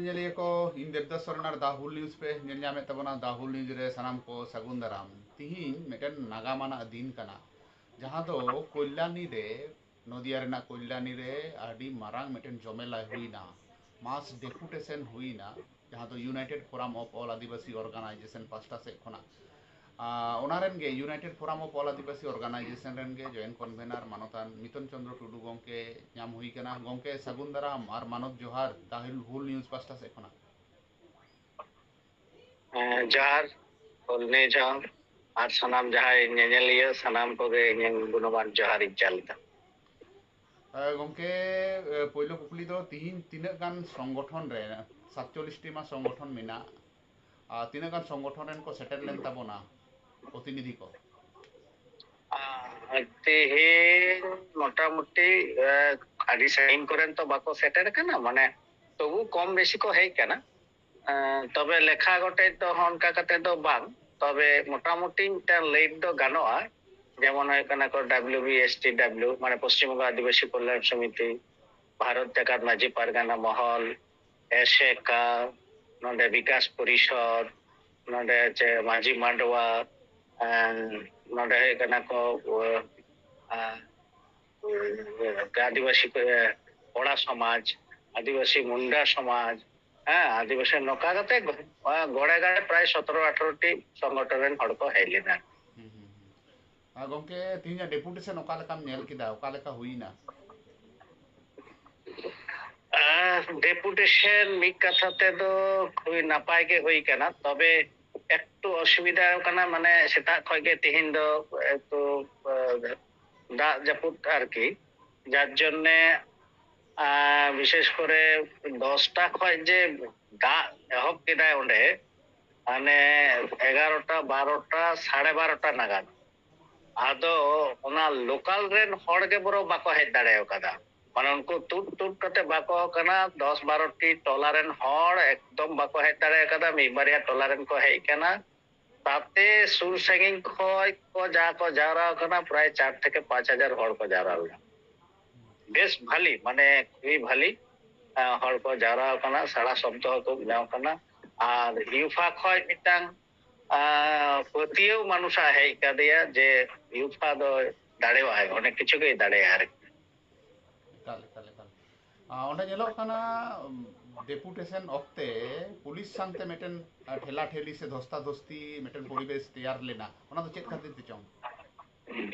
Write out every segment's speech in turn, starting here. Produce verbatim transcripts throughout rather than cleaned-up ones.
ᱧᱮᱞᱤᱭᱟᱹ ᱠᱚ, ᱤᱧ ᱫᱮᱵᱽᱫᱟᱥ ᱥᱚᱨᱮᱱ ᱟᱨ ᱫᱟ ᱦᱩᱞ ᱱᱤᱭᱩᱡᱽ ᱯᱮ ᱧᱮᱞ ᱧᱟᱢᱮᱫ ᱛᱟᱵᱚᱱᱟ᱾ ᱫᱟ ᱦᱩᱞ ᱱᱤᱭᱩᱡᱽ ᱨᱮ ᱥᱟᱱᱟᱢ ᱠᱚ ᱥᱟᱹᱜᱩᱱ ᱫᱟᱨᱟᱢ᱾ ᱛᱤᱦᱤᱧ ᱢᱤᱫᱴᱮᱱ ᱱᱟᱜᱟᱢ ᱟᱱᱟᱜ ᱫᱤᱱ ᱠᱟᱱᱟ, ᱡᱟᱦᱟᱸ ᱫᱚ ᱠᱚᱞᱭᱟᱱᱤ ᱨᱮ ᱱᱚᱫᱤᱭᱟ ᱨᱮᱱᱟᱜ ᱠᱚᱞᱭᱟᱱᱤ ᱨᱮ ᱟᱹᱰᱤ ᱢᱟᱨᱟᱝ ᱢᱤᱫᱴᱮᱱ ᱡᱚᱢᱮᱞᱟᱭ ᱦᱩᱭᱱᱟ, ᱢᱟᱥ ᱰᱮᱯᱩᱴᱮᱥᱚᱱ ᱦᱩᱭᱱᱟ, ᱡᱟᱦᱟᱸ ᱫᱚ United forum of all Adivasi organisation ᱯᱟᱥᱴᱟ ᱥᱮᱫ ᱠᱷᱚᱱᱟᱜ᱾ ᱟᱨ ᱚᱱᱟ ᱨᱮᱱ ᱜᱮ, United forum of all Adivasi organisation ᱨᱮᱱ ᱜᱮ ᱡᱚᱭᱮᱱᱴ ᱠᱚᱱᱵᱷᱮᱱᱟᱨ ᱢᱟᱱᱚᱛᱟᱱ ᱢᱤᱛᱚᱱ ᱪᱚᱸᱫᱽᱨᱚ ᱴᱩᱰᱩ ᱜᱚᱢᱠᱮ ᱧᱟᱢ ᱦᱩᱭ ᱠᱟᱱᱟ᱾ ᱜᱚᱢᱠᱮ, ᱥᱟᱹᱜᱩᱱ ᱫᱟᱨᱟᱢ ᱟᱨ ᱢᱟᱱᱚᱛ ᱡᱚᱦᱟᱨ ᱫᱟ ᱦᱩᱞ ᱱᱤᱭᱩᱡᱽ ᱯᱟᱥᱴᱟ ᱥᱮᱫ ᱠᱷᱚᱱᱟᱜ᱾ ᱦᱮᱸ, ᱡᱚᱦᱟᱨ, ᱦᱩᱞ ᱱᱤᱭᱩᱡᱽ ᱦᱚᱸ, ᱟᱨ ᱥᱟᱱᱟᱢ ᱡᱟᱦᱟᱸᱭ ᱧᱮᱧᱮᱞᱤᱭᱟᱹ, ᱥᱟᱱᱟᱢ ᱠᱚᱜᱮ ᱤᱧᱟᱹᱜ ᱜᱩᱱᱚᱢᱟᱱ ᱡᱚᱦᱟᱨ ᱤᱧ ᱪᱟᱞ ᱮᱫᱟ᱾ ᱮ, ᱜᱚᱢᱠᱮ, ᱮ, ᱯᱳᱭᱞᱳ ᱠᱩᱠᱞᱤ ᱫᱚ, ᱛᱤᱦᱤᱧ ᱛᱤᱱᱟᱹᱜ ᱜᱟᱱ ᱥᱚᱝᱜᱚᱴᱷᱚᱱ ᱨᱮ, ᱥᱟᱛᱪᱚᱞᱞᱤᱥ ᱴᱤ ᱢᱟ ᱥᱚᱝᱜᱚᱴᱷᱚᱱ ᱢᱮᱱᱟᱜ, ᱟᱨ ᱛᱤᱱᱟᱹᱜ ᱜᱟᱱ ᱥᱚᱝᱜᱚᱴᱷᱚᱱ ᱨᱮᱱ ᱠᱚ ᱥᱮᱴᱮᱨ ᱞᱮᱱ ᱛᱟᱵᱚᱱᱟ ᱯᱨᱚᱛᱤᱱᱤᱫᱷᱤ ᱠᱚ? ᱟᱨ ᱛᱮᱦᱮᱧ ᱢᱚᱴᱟᱢᱩᱴᱤ, ᱮ, ᱟᱹᱰᱤ ᱥᱟᱺᱜᱤᱧ ᱠᱚᱨᱮᱱ ᱛᱚ ᱵᱟᱠᱚ ᱥᱮᱴᱮᱨ ᱠᱟᱱᱟ, ᱢᱟᱱᱮ ᱛᱚᱵᱩ ᱠᱚᱢ ᱵᱮᱥᱤ ᱠᱚ ᱦᱮᱡ ᱠᱟᱱᱟ᱾ ᱮ, ᱛᱚᱵᱮ ᱞᱮᱠᱷᱟ ᱜᱚᱴᱮᱡ ᱫᱚ ᱚᱱᱠᱟ ᱠᱟᱛᱮ ᱫᱚ ᱵᱟᱝ, ᱛᱚᱵᱮ ᱢᱚᱴᱟᱢᱩᱴᱤ ᱢᱤᱫᱴᱟᱝ ᱞᱟᱹᱭᱤᱴ ᱫᱚ ᱜᱟᱱᱚᱜᱼᱟ᱾ ᱡᱮᱢᱚᱱ ᱦᱩᱭᱩᱜ ᱠᱟᱱᱟ ᱠᱚ W B S T W, ᱢᱟᱱᱮ ᱯᱚᱥᱪᱤᱢ ᱵᱚᱝᱜᱚ ᱟᱹᱫᱤᱵᱟᱹᱥᱤ ᱠᱚᱞᱭᱟᱱ ᱥᱚᱢᱤᱛᱤ, ᱵᱷᱟᱨᱚᱛ ᱡᱟᱠᱟᱛ ᱢᱟᱹᱡᱷᱤ ᱯᱟᱨᱜᱟᱱᱟ ᱢᱚᱦᱚᱞ, ᱮᱥᱮᱠᱟ, ᱱᱚᱰᱮ ᱵᱤᱠᱟᱥ ᱯᱚᱨᱤᱥᱚᱫ, ᱱᱚᱰᱮ ᱪᱮ ᱢᱟᱹᱡᱷᱤ ᱢᱟᱰᱣᱟ, ᱮᱸ, ᱱᱚᱰᱮ ᱦᱩᱭᱩᱜ ᱠᱟᱱᱟ ᱠᱚ, ᱮᱸ, ᱟᱹᱫᱤᱵᱟᱹᱥᱤ ᱠᱚ, ᱠᱚᱲᱟ ᱥᱚᱢᱟᱡᱽ, ᱟᱹᱫᱤᱵᱟᱹᱥᱤ ᱢᱩᱱᱰᱟ ᱥᱚᱢᱟᱡᱽ, ᱦᱮᱸ, ᱟᱹᱫᱤᱵᱟᱹᱥᱤ, ᱱᱚᱝᱠᱟ ᱠᱟᱛᱮ ᱜᱚ-, ᱜᱚᱲᱮ ᱜᱟᱲᱮ ᱯᱨᱟᱭ ᱥᱚᱛᱨᱚ ᱟᱴᱷᱨᱚ ᱴᱤ ᱥᱚᱝᱜᱚᱴᱷᱚᱱ ᱨᱮᱱ ᱦᱚᱲ ᱠᱚ ᱦᱮᱡ ᱞᱮᱱᱟ᱾ ᱦᱩᱸ, ᱦᱩᱸ, ᱦᱩᱸ᱾ ᱟᱨ ᱜᱚᱢᱠᱮ, ᱛᱮᱦᱮᱧᱟᱜ ᱰᱮᱯᱩᱴᱮᱥᱚᱱ ᱚᱠᱟ ᱞᱮᱠᱟᱢ ᱧᱮᱞ ᱠᱮᱫᱟ? ᱚᱠᱟ ᱞᱮᱠᱟ ᱦᱩᱭᱱᱟ? ᱰᱮᱯᱩᱴᱮᱥᱚᱱ ᱢᱤᱫ ᱠᱟᱛᱷᱟ ᱛᱮᱫᱚ ᱠᱷᱩᱵ ᱱᱟᱯᱟᱭ ᱜᱮ ᱦᱩᱭ ᱠᱟᱱᱟ, ᱛᱚᱵᱮ ᱮᱠᱴᱩ ᱚᱥᱩᱵᱤᱫᱷᱟ ᱠᱟᱱᱟ, ᱢᱟᱱᱮ ᱥᱮᱛᱟᱜ ᱠᱷᱚᱱ ᱜᱮ ᱛᱮᱦᱮᱧ ᱫᱚ ᱮᱠᱴᱩ, ᱮ, ᱫᱟᱜ ᱡᱟᱹᱯᱩᱫ ᱟᱨᱠᱤ, ᱡᱟᱨ ᱡᱚᱱᱱᱮ, ᱟᱨ ᱵᱤᱥᱮᱥ ᱠᱚᱨᱮ ᱫᱚᱥᱴᱟ ᱠᱷᱚᱱ ᱡᱮ ᱫᱟᱜ ᱮᱦᱚᱵ ᱠᱮᱫᱟᱭ ᱚᱸᱰᱮ, ᱢᱟᱱᱮ ᱮᱜᱟᱨᱚᱴᱟ, ᱵᱟᱨᱚᱴᱟ, ᱥᱟᱲᱮ ᱵᱟᱨᱚᱴᱟ ᱱᱟᱜᱟᱫ᱾ ᱟᱫᱚ ᱚᱱᱟ ᱞᱳᱠᱟᱞ ᱨᱮᱱ ᱦᱚᱲ ᱜᱮ ᱵᱚᱨᱚ ᱵᱟᱠᱚ ᱦᱮᱡ ᱫᱟᱲᱮ ᱟᱠᱟᱫᱟ᱾ ᱢᱟᱱᱮ ᱩᱱᱠᱩ ᱛᱩᱫ ᱛᱩᱫ ᱠᱟᱛᱮ ᱵᱟᱠᱚ ᱠᱟᱱᱟ, ᱫᱚᱥ ᱵᱟᱨᱚ ᱴᱤ ᱴᱚᱞᱟ ᱨᱮᱱ ᱦᱚᱲ ᱮᱠᱫᱚᱢ ᱵᱟᱠᱚ ᱦᱮᱡ ᱫᱟᱲᱮ ᱟᱠᱟᱫᱟ᱾ ᱢᱤᱫ ᱵᱟᱨᱭᱟ ᱴᱚᱞᱟ ᱨᱮᱱ ᱠᱚ ᱦᱮᱡ ᱟᱠᱟᱱᱟ, ᱛᱟᱛᱮ ᱥᱩᱨ ᱥᱟᱺᱜᱤᱧ ᱠᱷᱚᱡ ᱠᱚ ᱡᱟ ᱠᱚ ᱡᱟᱣᱨᱟ ᱟᱠᱟᱱᱟ, ᱯᱨᱟᱭ ᱪᱟᱨ ᱛᱷᱮᱠᱮ ᱯᱟᱸᱪ ᱦᱟᱡᱟᱨ ᱦᱚᱲ ᱠᱚ ᱡᱟᱣᱨᱟ ᱞᱮᱱᱟ᱾ ᱵᱮᱥ ᱵᱷᱟᱞᱤ, ᱢᱟᱱᱮ ᱠᱷᱩᱵᱤ ᱵᱷᱟᱞᱤ᱾ ᱦᱚᱲ ᱠᱚ ᱡᱟᱣᱨᱟ ᱟᱠᱟᱱᱟ, ᱥᱟᱲᱟ ᱥᱚᱵᱫᱚ ᱦᱚᱸ ᱠᱚ ᱵᱮᱱᱟᱣ ᱟᱠᱟᱱᱟ᱾ ᱟᱨ ᱭᱩᱯᱷᱟ ᱠᱷᱚᱱ ᱢᱤᱫᱴᱟᱝ ᱯᱟᱹᱛᱭᱟᱹᱣ ᱢᱟᱱᱩᱥᱟᱜ ᱦᱮᱡ ᱠᱟᱫᱮᱭᱟ ᱡᱮ ᱭᱩᱯᱷᱟ ᱫᱚ ᱫᱟᱲᱮᱭᱟᱜᱼᱟᱭ, ᱚᱱᱮᱠ ᱠᱤᱪᱷᱩ ᱜᱮᱭ ᱫᱟᱲᱮᱭᱟᱜᱼᱟ ᱟᱨᱠᱤ᱾ ᱮᱠᱟᱞ ᱮᱠᱟᱞ ᱮᱠᱟᱞ᱾ ᱚᱸᱰᱮ ᱧᱮᱞᱚᱜ ᱠᱟᱱᱟ, ᱰᱮᱯᱩᱴᱮᱥᱚᱱ ᱚᱠᱛᱮ ᱯᱩᱞᱤᱥ ᱥᱟᱶᱛᱮ ᱢᱤᱫᱴᱮᱱ ᱴᱷᱮᱞᱟ ᱴᱷᱮᱞᱤ ᱥᱮ ᱫᱷᱚᱥᱛᱟ ᱫᱷᱚᱥᱛᱤ ᱢᱤᱫᱴᱮᱱ ᱯᱚᱨᱤᱵᱮᱥ ᱛᱮᱭᱟᱨ ᱞᱮᱱᱟ᱾ ᱚᱱᱟ ᱫᱚ ᱪᱮᱫ ᱠᱷᱟᱹᱛᱤᱨ ᱛᱮ ᱪᱚᱝ?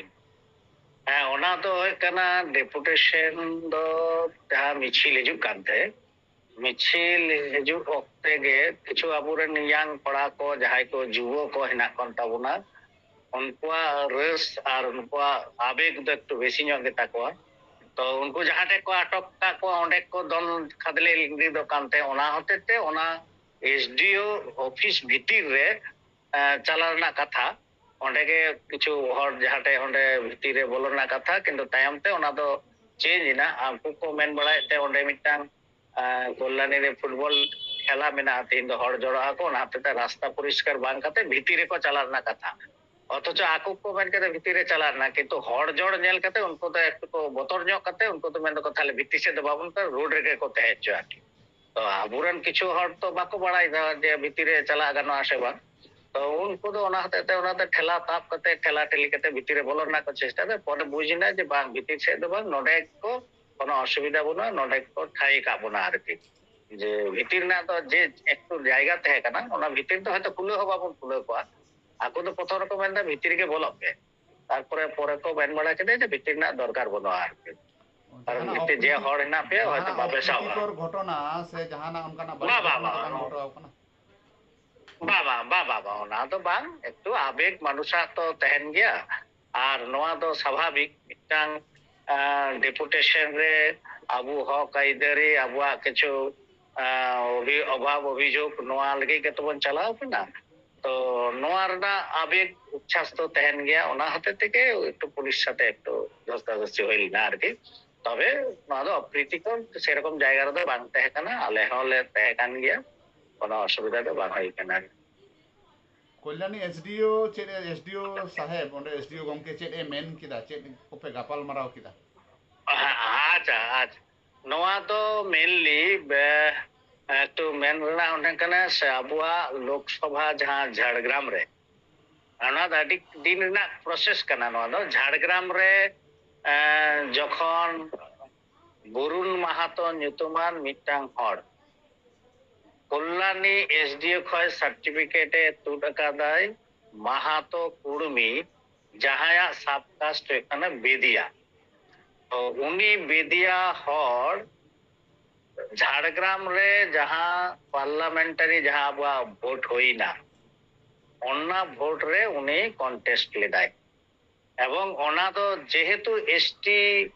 ᱦᱮᱸ, ᱚᱱᱟ ᱫᱚ ᱦᱩᱭᱩᱜ ᱠᱟᱱᱟ, ᱰᱮᱯᱩᱴᱮᱥᱚᱱ ᱫᱚ ᱡᱟᱦᱟᱸ ᱢᱤᱪᱷᱤᱞ ᱦᱤᱡᱩᱜ ᱠᱟᱱ ᱛᱟᱦᱮᱸ, ᱢᱤᱪᱷᱤᱞ ᱦᱤᱡᱩᱜ ᱚᱠᱛᱮ ᱜᱮ ᱠᱤᱪᱷᱩ ᱟᱵᱚᱨᱮᱱ ᱭᱟᱝ ᱠᱚᱲᱟ ᱠᱚ, ᱡᱟᱦᱟᱸᱭ ᱠᱚ ᱡᱩᱣᱟᱹ ᱠᱚ ᱦᱮᱱᱟᱜ ᱠᱚ ᱛᱟᱵᱚᱱᱟ, ᱩᱱᱠᱩᱣᱟᱜ ᱨᱟᱹᱥ ᱟᱨ ᱩᱱᱠᱩᱣᱟᱜ ᱟᱵᱮᱜᱽ ᱫᱚ ᱮᱠᱴᱩ ᱵᱮᱥᱤ ᱧᱚᱜ ᱜᱮᱛᱟ ᱠᱚᱣᱟ᱾ ᱛᱚ ᱩᱱᱠᱩ ᱡᱟᱦᱟᱸ ᱴᱷᱮᱱ ᱠᱚ ᱟᱴᱚᱠ ᱠᱟᱜ ᱠᱚᱣᱟ, ᱚᱸᱰᱮ ᱠᱚ ᱫᱚᱱ ᱠᱷᱟᱫᱽᱞᱮ ᱞᱤᱸᱜᱤᱫᱚᱜ ᱠᱟᱱ ᱛᱟᱦᱮᱸ᱾ ᱚᱱᱟ ᱦᱚᱛᱮ ᱛᱮ ᱚᱱᱟ ᱮᱥ ᱰᱤ ᱳ ᱚᱯᱷᱤᱥ ᱵᱷᱤᱛᱤᱨ ᱨᱮ ᱪᱟᱞᱟᱣ ᱨᱮᱱᱟᱜ ᱠᱟᱛᱷᱟ, ᱚᱸᱰᱮ ᱜᱮ ᱠᱤᱪᱷᱩ ᱦᱚᱲ ᱡᱟᱦᱟᱸ ᱴᱷᱮᱱ ᱚᱸᱰᱮ ᱵᱷᱤᱛᱤᱨ ᱨᱮ ᱵᱚᱞᱚ ᱨᱮᱱᱟᱜ ᱠᱟᱛᱷᱟ, ᱠᱤᱱᱛᱩ ᱛᱟᱭᱚᱢ ᱛᱮ ᱚᱱᱟ ᱫᱚ ᱪᱮᱧᱡᱽ ᱮᱱᱟ᱾ ᱩᱱᱠᱩ ᱠᱚ ᱢᱮᱱ ᱵᱟᱲᱟᱭᱮᱫ ᱛᱮ ᱚᱸᱰᱮ ᱢᱤᱫᱴᱟᱝ ᱠᱚᱞᱞᱟᱱᱤ ᱨᱮ ᱯᱷᱩᱴᱵᱚᱞ ᱠᱷᱮᱞᱟ ᱢᱮᱱᱟᱜᱼᱟ, ᱛᱮᱦᱮᱧ ᱫᱚ ᱦᱚᱲ ᱡᱚᱲᱚᱜ ᱟᱠᱚ, ᱚᱱᱟ ᱦᱚᱛᱮᱡ ᱛᱮ ᱨᱟᱥᱛᱟ ᱯᱚᱨᱤᱥᱠᱟᱨ ᱵᱟᱝ ᱠᱟᱛᱮ ᱵᱷᱤᱛᱤᱨ ᱨᱮᱠᱚ ᱪᱟᱞᱟᱜ ᱨᱮᱱᱟᱜ ᱠᱟᱛᱷᱟ᱾ ᱚᱛᱷᱚᱪᱚ ᱟᱠᱚ ᱠᱚ ᱢᱮᱱ ᱠᱮᱫᱟ ᱵᱷᱤᱛᱤᱨ ᱨᱮ ᱪᱟᱞᱟᱜ ᱨᱮᱱᱟᱜ, ᱠᱤᱱᱛᱩ ᱦᱚᱲ ᱡᱚᱲ ᱧᱮᱞ ᱠᱟᱛᱮ ᱩᱱᱠᱩ ᱫᱚ ᱮᱠᱴᱩ ᱠᱚ ᱵᱚᱛᱚᱨ ᱧᱚᱜ ᱠᱟᱛᱮ ᱩᱱᱠᱩ ᱫᱚ ᱢᱮᱱ ᱫᱟᱠᱚ, "ᱛᱟᱦᱞᱮ ᱵᱷᱤᱛᱤᱨ ᱥᱮᱫ ᱫᱚ ᱵᱟᱵᱚᱱ ᱠᱚ, ᱨᱳᱰ ᱨᱮᱜᱮ ᱠᱚ ᱛᱟᱦᱮᱸ ᱦᱚᱪᱚ ᱟᱨᱠᱤ᱾" ᱛᱚ ᱟᱵᱚᱨᱮᱱ ᱠᱤᱪᱷᱩ ᱦᱚᱲ ᱛᱚ ᱵᱟᱠᱚ ᱵᱟᱲᱟᱭ ᱫᱟ ᱡᱮ ᱵᱷᱤᱛᱤᱨ ᱨᱮ ᱪᱟᱞᱟᱜ ᱜᱟᱱᱚᱜᱼᱟ ᱥᱮ ᱵᱟᱝ᱾ ᱛᱚ ᱩᱱᱠᱩ ᱫᱚ ᱚᱱᱟ ᱦᱚᱛᱮᱡ ᱛᱮ ᱚᱱᱟᱛᱮ ᱴᱷᱮᱞᱟ ᱛᱟᱵ ᱠᱟᱛᱮ, ᱴᱷᱮᱞᱟ ᱴᱷᱮᱞᱤ ᱠᱟᱛᱮ ᱵᱷᱤᱛᱤᱨ ᱨᱮ ᱵᱚᱞᱚ ᱨᱮᱱᱟᱜ ᱠᱚ ᱪᱮᱥᱴᱟ ᱫᱟ᱾ ᱯᱚᱨᱮ ᱵᱩᱡᱽ ᱮᱱᱟ ᱡᱮ ᱵᱟᱝ, ᱵᱷᱤᱛᱤᱨ ᱥᱮᱫ ᱫᱚ ᱵᱟᱝ, ᱱᱚᱰᱮ ᱠᱚ ᱠᱳᱱᱳ ᱚᱥᱩᱵᱤᱫᱷᱟ ᱵᱟᱹᱱᱩᱜᱼᱟ, ᱱᱚᱰᱮ ᱠᱚ ᱴᱷᱟᱹᱭ ᱠᱟᱜ ᱵᱚᱱᱟ ᱟᱨᱠᱤ᱾ ᱡᱮ ᱵᱷᱤᱛᱤᱨ ᱨᱮᱱᱟᱜ ᱫᱚ ᱡᱮ ᱮᱠᱴᱩ ᱡᱟᱭᱜᱟ ᱛᱟᱦᱮᱸ ᱠᱟᱱᱟ, ᱚᱱᱟ ᱵᱷᱤᱛᱤᱨ ᱫᱚ ᱦᱚᱭᱛᱳ ᱠᱷᱩᱞᱟᱹᱣ ᱦᱚᱸ ᱵᱟᱵᱚᱱ ᱠᱷᱩᱞᱟᱹᱣ ᱠᱚᱜᱼᱟ᱾ ᱟᱠᱚ ᱫᱚ ᱯᱨᱚᱛᱷᱚᱢ ᱨᱮᱠᱚ ᱢᱮᱱᱫᱟ ᱵᱷᱤᱛᱤᱨ ᱨᱮᱜᱮ ᱵᱚᱞᱚᱜ ᱯᱮ, ᱛᱟᱨᱯᱚᱨᱮ ᱯᱚᱨᱮ ᱠᱚ ᱢᱮᱱ ᱵᱟᱲᱟ ᱠᱮᱫᱟ ᱡᱮ ᱵᱷᱤᱛᱤᱨ ᱨᱮᱱᱟᱜ ᱫᱚᱨᱠᱟᱨ ᱵᱟᱹᱱᱩᱜᱼᱟ ᱟᱨᱠᱤ᱾ ᱟᱨ ᱡᱟᱦᱟᱱᱟᱜ ᱵᱷᱤᱛᱤᱨ ᱡᱮ ᱚᱯᱨᱤᱛᱤ- ᱦᱚᱲ ᱦᱮᱱᱟᱜ ᱯᱮᱭᱟ, ᱦᱚᱭᱛᱳ ᱡᱟᱦᱟᱱᱟᱜ ᱵᱟᱯᱮ ᱥᱟᱵᱟ᱾ ᱚᱯᱨᱤᱛᱤᱠᱚᱨ ᱜᱷᱚᱴᱚᱱᱟ ᱥᱮ ᱡᱟᱦᱟᱱᱟᱜ ᱚᱱᱠᱟᱱᱟᱜ ᱵᱟ, ᱵᱟᱹᱲᱤᱡ ᱵᱟ, ᱜᱷᱚᱴᱚᱱᱟ ᱫᱚ ᱵᱟ, ᱵᱟᱝ ᱵᱟ᱾ ᱜᱷᱚᱴᱟᱣ ᱠᱟᱱᱟ? ᱵᱟ, ᱵᱟ, ᱵᱟ, ᱵᱟ, ᱵᱟ, ᱚᱱᱟ ᱫᱚ ᱵᱟᱝ, ᱮᱠᱴᱩ ᱟᱵᱮᱜ ᱢᱟᱱᱩᱥᱟᱜ ᱛᱚ ᱛᱟᱦᱮᱱ ᱜᱮᱭᱟ᱾ ᱟᱨ ᱱᱚᱣᱟ ᱫᱚ ᱥᱟᱵᱷᱟᱵᱤᱠ, ᱢᱤᱫᱴᱟᱝ ᱰᱮᱯᱩᱴᱮᱥᱚᱱ ᱨᱮ ᱟᱵᱚ ᱦᱚᱠ ᱟᱹᱭᱫᱟᱹᱨᱤ, ᱟᱵᱚᱣᱟᱜ ᱠᱤᱪᱷᱩ ᱟᱸ, ᱚᱵᱷᱤ- ᱚᱵᱷᱟᱵ ᱚᱵᱷᱤᱡᱳᱜᱽ, ᱱᱚᱣᱟ ᱞᱟᱹᱜᱤᱫ ᱜᱮᱛᱚ ᱵᱚᱱ ᱪᱟᱞᱟᱣ ᱠᱟᱱᱟ᱾ ᱛᱚ ᱱᱚᱣᱟ ᱨᱮᱱᱟᱜ ᱟᱵᱮᱜ ᱩᱪᱪᱷᱟᱥ ᱫᱚ ᱛᱟᱦᱮᱱ ᱜᱮᱭᱟ, ᱚᱱᱟ ᱦᱚᱛᱮ ᱛᱮᱜᱮ ᱮᱠᱴᱩ ᱯᱩᱞᱤᱥ ᱥᱟᱛᱮ ᱮᱠᱴᱩ ᱫᱷᱚᱥᱛᱟᱫᱷᱚᱥᱛᱤ ᱦᱩᱭ ᱞᱮᱱᱟ ᱟᱨᱠᱤ᱾ ᱛᱚᱵᱮ ᱱᱚᱣᱟ ᱫᱚ ᱚᱯᱨᱤᱛᱤᱠᱚᱨ ᱥᱮᱨᱚᱠᱚᱢ ᱡᱟᱭᱜᱟ ᱨᱮᱫᱚ ᱵᱟᱝ ᱛᱟᱦᱮᱸ ᱠᱟᱱᱟ, ᱟᱞᱮ ᱦᱚᱸᱞᱮ ᱛᱟᱦᱮᱸ ᱠᱟᱱ ᱜᱮᱭᱟ, ᱠᱳᱱᱳ ᱚᱥᱩᱵᱤᱫᱷᱟ ᱫᱚ ᱵᱟᱝ ᱦᱩᱭ ᱠᱟᱱᱟ᱾ ᱠᱚᱞᱭᱟᱱᱤ ᱮᱥ ᱰᱤ ᱳ ᱪᱮᱫ ᱮ, ᱮᱥ ᱰᱤ ᱳ ᱥᱟᱦᱮᱵᱽ, ᱚᱸᱰᱮ ᱮᱥ ᱰᱤ ᱳ ᱜᱚᱢᱠᱮ ᱪᱮᱫ ᱮ ᱢᱮᱱ ᱠᱮᱫᱟ, ᱪᱮᱫ ᱠᱚᱯᱮ ᱜᱟᱯᱟᱞ ᱢᱟᱨᱟᱣ ᱠᱮᱫᱟ? ᱟᱪᱪᱷᱟ, ᱟᱪᱪᱷᱟ᱾ ᱱᱚᱣᱟ ᱫᱚ mainly ᱮᱠᱴᱩ ᱢᱮᱱ ᱨᱮᱱᱟᱜ ᱚᱸᱰᱮ ᱠᱟᱱᱟ ᱥᱮ, ᱟᱵᱚᱣᱟᱜ ᱞᱳᱠᱥᱚᱵᱷᱟ ᱡᱟᱦᱟᱸ ᱡᱷᱟᱲᱜᱨᱟᱢ ᱨᱮ, ᱚᱱᱟ ᱫᱚ ᱟᱹᱰᱤ ᱫᱤᱱ ᱨᱮᱱᱟᱜ process ᱠᱟᱱᱟ᱾ ᱱᱚᱣᱟ ᱫᱚ ᱡᱷᱟᱲᱜᱨᱟᱢ ᱨᱮ ᱡᱚᱠᱷᱚᱱ ᱵᱚᱨᱩᱱ ᱢᱟᱦᱟᱛᱚ ᱧᱩᱛᱩᱢᱟᱱ ᱢᱤᱫᱴᱟᱝ ᱦᱚᱲ ᱠᱚᱞᱞᱟᱱᱤ S D O ᱠᱷᱚᱱ certificate ᱮ ᱛᱩᱫ ᱟᱠᱟᱫᱟᱭ, ᱢᱟᱦᱟᱛᱚ ᱠᱩᱲᱢᱤ, ᱡᱟᱦᱟᱸᱭᱟᱜ sub caste ᱦᱩᱭᱩᱜ ᱠᱟᱱᱟ ᱵᱮᱫᱤᱭᱟ᱾ ᱛᱚ ᱩᱱᱤ ᱵᱮᱫᱤᱭᱟ ᱦᱚᱲ ᱡᱷᱟᱲᱜᱨᱟᱢ ᱨᱮ ᱡᱟᱦᱟᱸ parliamentary ᱡᱟᱦᱟᱸ ᱟᱵᱚᱣᱟᱜ vote ᱦᱩᱭᱱᱟ, ᱚᱱᱟ vote ᱨᱮ ᱩᱱᱤ contest ᱞᱮᱫᱟᱭ᱾ ᱮᱵᱚᱝ ᱚᱱᱟ ᱫᱚ ᱡᱮᱦᱮᱛᱩ S T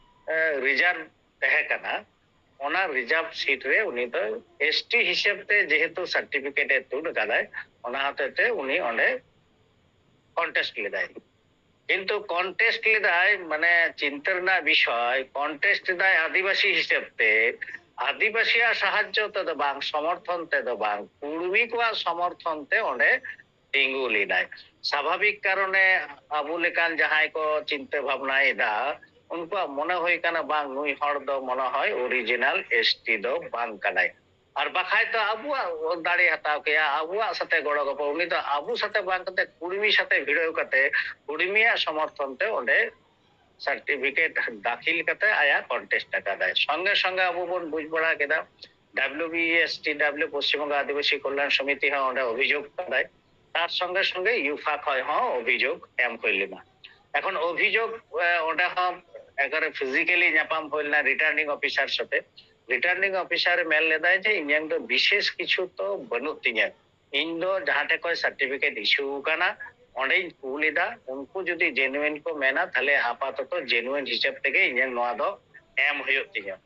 reserve ᱛᱟᱦᱮᱸ ᱠᱟᱱᱟ, ᱚᱱᱟ reserve seat ᱨᱮ ᱩᱱᱤ ᱫᱚ S T ᱦᱤᱥᱟᱹᱵ ᱛᱮ ᱡᱮᱦᱮᱛᱩ certificate ᱮ ᱛᱩᱫ ᱟᱠᱟᱫᱟᱭ, ᱚᱱᱟ ᱦᱚᱛᱮᱡ ᱛᱮ ᱩᱱᱤ ᱚᱸᱰᱮ contest ᱞᱮᱫᱟᱭ᱾ ᱠᱤᱱᱛᱩ contest ᱞᱮᱫᱟᱭ, ᱢᱟᱱᱮ ᱪᱤᱱᱛᱟᱹ ᱨᱮᱱᱟᱜ ᱵᱤᱥᱚᱭ, contest ᱞᱮᱫᱟᱭ ᱟᱹᱫᱤᱵᱟᱹᱥᱤ ᱦᱤᱥᱟᱹᱵ ᱛᱮ, ᱟᱹᱫᱤᱵᱟᱹᱥᱤᱭᱟᱜ ᱥᱟᱦᱟᱡᱽᱡᱚ ᱛᱮᱫᱚ ᱵᱟᱝ, ᱥᱚᱢᱚᱨᱛᱷᱚᱱ ᱛᱮᱫᱚ ᱵᱟᱝ, ᱠᱩᱲᱢᱤ ᱠᱚᱣᱟᱜ ᱥᱚᱢᱚᱨᱛᱷᱚᱱ ᱛᱮ ᱚᱸᱰᱮ ᱛᱤᱸᱜᱩ ᱞᱮᱱᱟᱭ᱾ ᱥᱟᱵᱷᱟᱵᱤᱠ ᱠᱟᱨᱚᱱᱮ ᱟᱵᱚ ᱞᱮᱠᱟᱱ ᱡᱟᱦᱟᱸᱭ ᱠᱚ ᱪᱤᱱᱛᱟᱹ ᱵᱷᱟᱵᱽᱱᱟᱭᱮᱫᱟ, ᱩᱱᱠᱩᱣᱟᱜ ᱢᱚᱱᱮ ᱦᱩᱭ ᱠᱟᱱᱟ, ᱵᱟᱝ, ᱱᱩᱭ ᱦᱚᱲ ᱫᱚ ᱢᱚᱱᱮ ᱦᱚᱭ original S T ᱫᱚ ᱵᱟᱝ ᱠᱟᱱᱟᱭ᱾ ᱟᱨ ᱵᱟᱠᱷᱟᱡ ᱫᱚ ᱟᱵᱚᱣᱟᱜ ᱫᱟᱲᱮ ᱦᱟᱛᱟᱣ ᱠᱮᱭᱟ, ᱟᱵᱚᱣᱟᱜ ᱥᱟᱛᱮ ᱜᱚᱲᱚ ᱜᱚᱯᱚᱲ, ᱩᱱᱤ ᱫᱚ ᱟᱵᱚ ᱥᱟᱛᱮ ᱵᱟᱝ ᱠᱟᱛᱮ ᱠᱩᱲᱢᱤ ᱥᱟᱛᱮ ᱵᱷᱤᱲᱟᱹᱣ ᱠᱟᱛᱮ ᱠᱩᱲᱢᱤᱭᱟᱜ ᱥᱚᱢᱚᱨᱛᱷᱚᱱ ᱛᱮ ᱚᱸᱰᱮ certificate ᱫᱟᱹᱠᱷᱤᱞ ᱠᱟᱛᱮ ᱟᱭᱟᱜ contest ᱟᱠᱟᱫᱟᱭ᱾ ᱥᱚᱸᱜᱮ ᱥᱚᱸᱜᱮ ᱟᱵᱚ ᱵᱚᱱ ᱵᱩᱡᱽ ᱵᱟᱲᱟ ᱠᱮᱫᱟ, W B S T W, Paschim Banga ᱟᱹᱫᱤᱵᱟᱹᱥᱤ ᱠᱚᱞᱭᱟᱱ ᱥᱚᱢᱤᱛᱤ ᱦᱚᱸ ᱚᱸᱰᱮ ᱚᱵᱷᱤᱡᱳᱜᱽ ᱠᱟᱫᱟᱭ᱾ ᱛᱟᱨ ᱥᱚᱸᱜᱮ ᱥᱚᱸᱜᱮ ᱭᱩᱯᱷᱟ ᱠᱷᱚᱱ ᱦᱚᱸ ᱚᱵᱷᱤᱡᱳᱜᱽ ᱮᱢ ᱦᱩᱭ ᱞᱮᱱᱟ᱾ ᱮᱠᱷᱚᱱ ᱚᱵᱷᱤᱡᱳᱜᱽ, ᱮ, ᱚᱸᱰᱮ ᱦᱚᱸ ᱮᱠᱵᱟᱨᱮ physically ᱧᱟᱯᱟᱢ ᱦᱩᱭ ᱞᱮᱱᱟ returning officer ᱥᱟᱛᱮ᱾ Returning officer ᱮ ᱢᱮᱱ ᱞᱮᱫᱟᱭ ᱡᱮ ᱤᱧᱟᱹᱝ ᱫᱚ ᱵᱤᱥᱮᱥ ᱠᱤᱪᱷᱩ ᱛᱚ ᱵᱟᱹᱱᱩᱜ ᱛᱤᱧᱟᱹ, ᱤᱧ ᱫᱚ ᱡᱟᱦᱟᱸ ᱴᱷᱮᱱ ᱠᱷᱚᱱ certificate issue ᱟᱠᱟᱱᱟ ᱚᱸᱰᱮᱧ ᱠᱩᱞ ᱮᱫᱟ, ᱩᱱᱠᱩ ᱡᱩᱫᱤ genuine ᱠᱚ ᱢᱮᱱᱟ ᱛᱟᱦᱞᱮ ᱟᱯᱟᱛᱚᱛᱚ genuine ᱦᱤᱥᱟᱹᱵ ᱛᱮᱜᱮ ᱤᱧᱟᱹᱝ ᱱᱚᱣᱟ ᱫᱚ ᱮᱢ ᱦᱩᱭᱩᱜ ᱛᱤᱧᱟᱹ᱾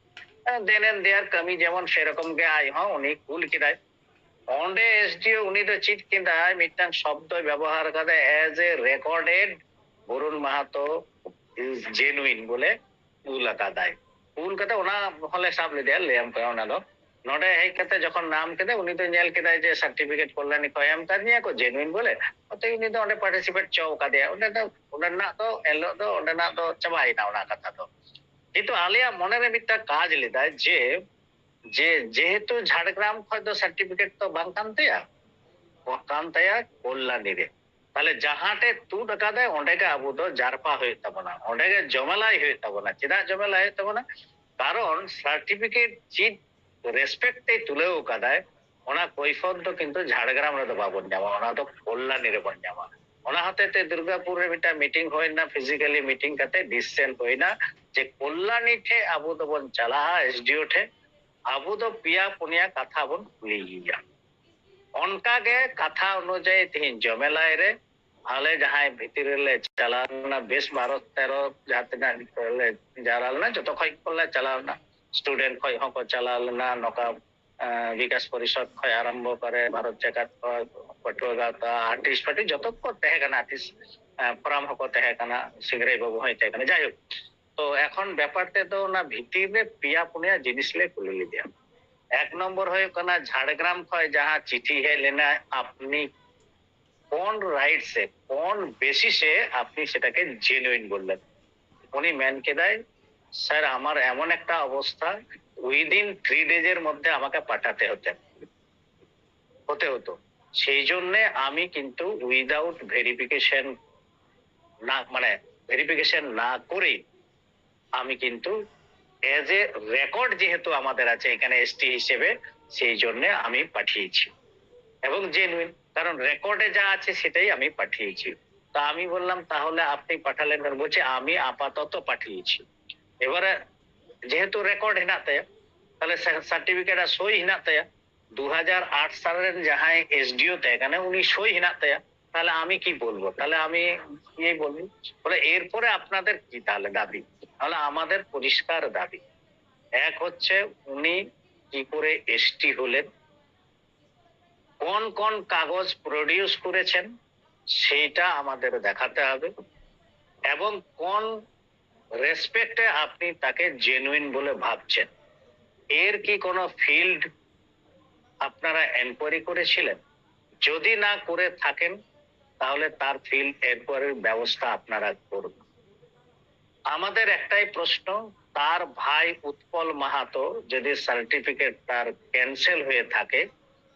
Then and there ᱠᱟᱹᱢᱤ ᱡᱮᱢᱚᱱ ᱥᱮᱨᱚᱠᱚᱢ ᱜᱮ ᱟᱡ ᱦᱚᱸ ᱩᱱᱤ ᱠᱩᱞ ᱠᱮᱫᱟᱭ᱾ ᱚᱸᱰᱮ S D O ᱩᱱᱤ ᱫᱚ ᱪᱮᱫ ᱠᱮᱫᱟᱭ, ᱢᱤᱫᱴᱟᱝ ᱥᱚᱵᱫᱚᱭ ᱵᱮᱵᱚᱦᱟᱨ ᱠᱟᱫᱟ, as a recorded Varun Mahato is genuine ᱵᱚᱞᱮ ᱠᱩᱞ ᱟᱠᱟᱫᱟᱭ᱾ ᱠᱩᱞ ᱠᱟᱛᱮ ᱚᱱᱟ ᱦᱚᱸᱞᱮ ᱥᱟᱵ ᱞᱮᱫᱮᱭᱟ, ᱞᱟᱹᱭᱟᱢ ᱠᱟᱱᱟ ᱚᱱᱟ ᱫᱚ᱾ ᱱᱚᱰᱮ ᱦᱮᱡ ᱠᱟᱛᱮ ᱡᱚᱠᱷᱚᱱ ᱱᱟᱢ ᱠᱮᱫᱟᱭ, ᱩᱱᱤ ᱫᱚ ᱧᱮᱞ ᱠᱮᱫᱟᱭ ᱡᱮ certificate ᱠᱚᱞᱞᱟᱱᱤ ᱠᱚ ᱮᱢ ᱠᱟᱫᱤᱧᱟ ᱠᱚ, genuine ᱵᱚᱞᱮ, ᱚᱛᱮ ᱩᱱᱤ ᱫᱚ ᱚᱸᱰᱮ participate ᱪᱚ ᱠᱟᱫᱮᱭᱟ᱾ ᱚᱸᱰᱮ ᱫᱚ, ᱚᱸᱰᱮᱱᱟᱜ ᱫᱚ ᱮᱱᱦᱤᱞᱳᱜ ᱫᱚ ᱚᱸᱰᱮᱱᱟᱜ ᱫᱚ ᱪᱟᱵᱟᱭᱮᱱᱟ ᱚᱱᱟ ᱠᱟᱛᱷᱟ ᱫᱚ᱾ ᱠᱤᱱᱛᱩ ᱟᱞᱮᱭᱟᱜ ᱢᱚᱱᱮᱨᱮ ᱢᱤᱫᱴᱟᱝ ᱠᱟᱡᱽ ᱞᱮᱫᱟᱭ ᱡᱮ, ᱡᱮ ᱡᱮᱦᱮᱛᱩ ᱡᱷᱟᱲᱜᱨᱟᱢ ᱠᱷᱚᱱ ᱫᱚ ᱥᱟᱨᱴᱤᱯᱷᱤᱠᱮᱴ ᱛᱚ ᱵᱟᱝ ᱠᱟᱱ ᱛᱟᱭᱟ, ᱠᱟᱱ ᱛᱟᱭᱟ ᱠᱚᱞᱞᱟᱱᱤ ᱨᱮ, ᱛᱟᱦᱞᱮ ᱡᱟᱦᱟᱸ ᱴᱷᱮᱡ ᱛᱩᱫ ᱟᱠᱟᱫᱟᱭ ᱚᱸᱰᱮ ᱜᱮ ᱟᱵᱚ ᱫᱚ ᱡᱟᱨᱯᱟ ᱦᱩᱭᱩᱜ ᱛᱟᱵᱚᱱᱟ, ᱚᱸᱰᱮ ᱜᱮ ᱡᱚᱢᱮᱞᱟᱭ ᱦᱩᱭᱩᱜ ᱛᱟᱵᱚᱱᱟ᱾ ᱪᱮᱫᱟᱜ ᱡᱚᱢᱮᱞᱟᱭ ᱦᱩᱭᱩᱜ ᱛᱟᱵᱚᱱᱟ? ᱠᱟᱨᱚᱱ ᱥᱟᱨᱴᱤᱯᱷᱤᱠᱮᱴ ᱪᱮᱫ ᱨᱮᱥᱯᱮᱠᱴ ᱛᱮ ᱛᱩᱞᱟᱹᱣ ᱟᱠᱟᱫᱟᱭ, ᱚᱱᱟ ᱠᱚᱭᱯᱷᱚᱛ ᱫᱚ ᱠᱤᱱᱛᱩ ᱡᱷᱟᱲᱜᱨᱟᱢ ᱨᱮᱫᱚ ᱵᱟᱵᱚᱱ ᱧᱟᱢᱟ, ᱚᱱᱟ ᱫᱚ ᱠᱚᱞᱞᱟᱱᱤ ᱨᱮᱵᱚᱱ ᱧᱟᱢᱟ᱾ ᱚᱱᱟ ᱦᱚᱛᱮ ᱛᱮ ᱫᱩᱨᱜᱟᱯᱩᱨ ᱨᱮ ᱢᱤᱫᱴᱟᱝ ᱢᱤᱴᱤᱝ ᱦᱩᱭᱱᱟ, ᱯᱷᱤᱡᱤᱠᱟᱞᱤ ᱢᱤᱴᱤᱝ ᱠᱟᱛᱮ ᱰᱤᱥᱤᱥᱚᱱ ᱦᱩᱭᱱᱟ ᱡᱮ ᱠᱚᱞᱞᱟᱱᱤ ᱴᱷᱮᱡ ᱟᱵᱚ ᱫᱚᱵᱚᱱ ᱪᱟᱞᱟᱜᱼᱟ, ᱮᱥᱰᱤᱳ ᱴᱷᱮᱡ, ᱟᱵᱚ ᱫᱚ ᱯᱮᱭᱟ ᱯᱩᱱᱭᱟ ᱠᱟᱛᱷᱟ ᱵᱚᱱ ᱠᱩᱞᱤᱭᱮᱭᱟ᱾ ᱚᱱᱠᱟ ᱜᱮ ᱠᱟᱛᱷᱟ ᱚᱱᱩᱡᱟᱭᱤ ᱛᱮᱦᱮᱧ ᱡᱚᱢᱮᱞᱟᱭ ᱨᱮ ᱟᱞᱮ ᱡᱟᱦᱟᱸᱭ ᱵᱷᱤᱛᱤᱨ ᱨᱮᱞᱮ ᱪᱟᱞᱟᱣ ᱞᱮᱱᱟ, ᱵᱮᱥ ᱵᱟᱨᱚ ᱛᱮᱨᱚ ᱡᱟᱦᱟᱸ ᱛᱤᱱᱟᱹᱜ ᱞᱮ ᱡᱟᱣᱨᱟ ᱞᱮᱱᱟ, ᱡᱚᱛᱚ ᱠᱷᱚᱡ ᱠᱚᱞᱮ ᱪᱟᱞᱟᱣ ᱞᱮᱱᱟ, ᱥᱴᱩᱰᱮᱱᱴ ᱠᱷᱚᱡ ᱦᱚᱸᱠᱚ ᱪᱟᱞᱟᱣ ᱞᱮᱱᱟ, ᱱᱚᱝᱠᱟ ᱟᱸ, ᱵᱤᱠᱟᱥ ᱯᱚᱨᱤᱥᱚᱫ ᱠᱷᱚᱡ ᱟᱨᱟᱢᱵᱷᱚ ᱠᱚᱨᱮ ᱵᱷᱟᱨᱚᱛ ᱡᱟᱠᱟᱛ ᱠᱷᱚᱡ ᱯᱟᱹᱴᱷᱩᱣᱟᱹ ᱜᱟᱶᱛᱟ, ᱟᱨᱴᱤᱥᱴ ᱯᱟᱨᱴᱤ ᱡᱚᱛᱚ ᱠᱚ ᱛᱟᱦᱮᱸ ᱠᱟᱱᱟ, ᱟᱨᱴᱤᱥᱴ, ᱟᱸ, ᱯᱷᱳᱨᱟᱢ ᱦᱚᱸᱠᱚ ᱛᱟᱦᱮᱸ ᱠᱟᱱᱟ, ᱥᱤᱝᱨᱟᱹᱭ ᱵᱟᱹᱵᱩ ᱦᱚᱸᱭ ᱛᱟᱦᱮᱸ ᱠᱟᱱᱟ᱾ ᱡᱟᱭᱦᱳᱠ, ᱛᱚ ᱮᱠᱷᱚᱱ ᱵᱮᱯᱟᱨ ᱛᱮᱫᱚ ᱚᱱᱟ ᱵᱷᱤᱛᱤᱨ ᱨᱮ ᱯᱮᱭᱟ ᱯᱩᱱᱭᱟ ᱡᱤᱱᱤᱥ ᱞᱮ ᱠᱩᱞᱤ ᱞᱮᱫᱮᱭᱟ᱾ ᱮᱠ ᱱᱚᱢᱵᱚᱨ ᱦᱩᱭᱩᱜ ᱠᱟᱱᱟ ᱡᱷᱟᱲᱜᱨᱟᱢ ᱠᱷᱚᱡ ᱡᱟᱦᱟᱸ ᱪᱤᱴᱷᱤ ᱦᱮᱡ ᱞᱮᱱᱟ, ᱟᱯᱱᱤ ᱠᱚᱱ ᱨᱟᱭᱤᱴ ᱥᱮ ᱠᱚᱱ ᱵᱮᱥᱤᱥ এ আপনি সেটাকে জেনুইন বললেন? উনি ᱢᱮᱱ ᱠᱮᱫᱟᱭ, স্যার, আমার এমন একটা অবস্থা, উইদিন থ্রি ডেজ এর মধ্যে আমাকে পাঠাতে হতে হতে হতো, সেই জন্য আমি কিন্তু উইদাউট ভেরিফিকেশন না, মানে, ভেরিফিকেশন না করেই আমি কিন্তু এজ এ রেকর্ড যেহেতু আমাদের আছে এখানে এসটি হিসেবে, সেই জন্য আমি পাঠিয়েছি এবং জেনুইন, কারণ রেকর্ডে যা আছে সেটাই আমি পাঠিয়েছি। তো আমি বললাম, তাহলে আপনি পাঠালেন কেন? বলছে, আমি আপাতত পাঠিয়েছি। এবারে যেহেতু রেকর্ড হেনাত ᱛᱟᱭᱟ, ᱛᱟᱦᱞᱮ ᱥᱟᱨᱴᱤᱯᱷᱤᱠᱮᱴ ᱟᱨ ᱥᱳᱭ ᱦᱮᱱᱟᱜ ᱛᱟᱭᱟ, ᱫᱩ ᱦᱟᱡᱟᱨ ᱟᱴ ᱥᱟᱞ ᱨᱮᱱ ᱡᱟᱦᱟᱸᱭ ᱮᱥᱰᱤᱳ ᱛᱟᱦᱮᱸ ᱠᱟᱱᱟ, ᱩᱱᱤ ᱥᱳᱭ ᱦᱮᱱᱟᱜ ᱛᱟᱭᱟ, ᱛᱟᱦᱞᱮ আমি কি বলবো? তাহলে আমি ইয়ে বলবো। বলে, এরপরে আপনাদের কি তাহলে দাবি? তাহলে আমাদের পরিষ্কার দাবি, এক হচ্ছে উনি কি করে এসটি হলেন, কোন কোন কাগজ প্রডিউস করেছেন সেইটা আমাদের দেখাতে হবে, এবং কোন রেসপেক্টে আপনি তাকে জেনুইন বলে ভাবছেন, এর কি কোনো ফিল্ড আপনারা এনকোয়ারি করেছিলেন? যদি না করে থাকেন, তাহলে তার ফিল্ড এনকোয়ারির ব্যবস্থা আপনারা করুন। আমাদের একটাই প্রশ্ন, তার ভাই উৎপল মাহাতো যদি সার্টিফিকেট তার ক্যান্সেল হয়ে থাকে,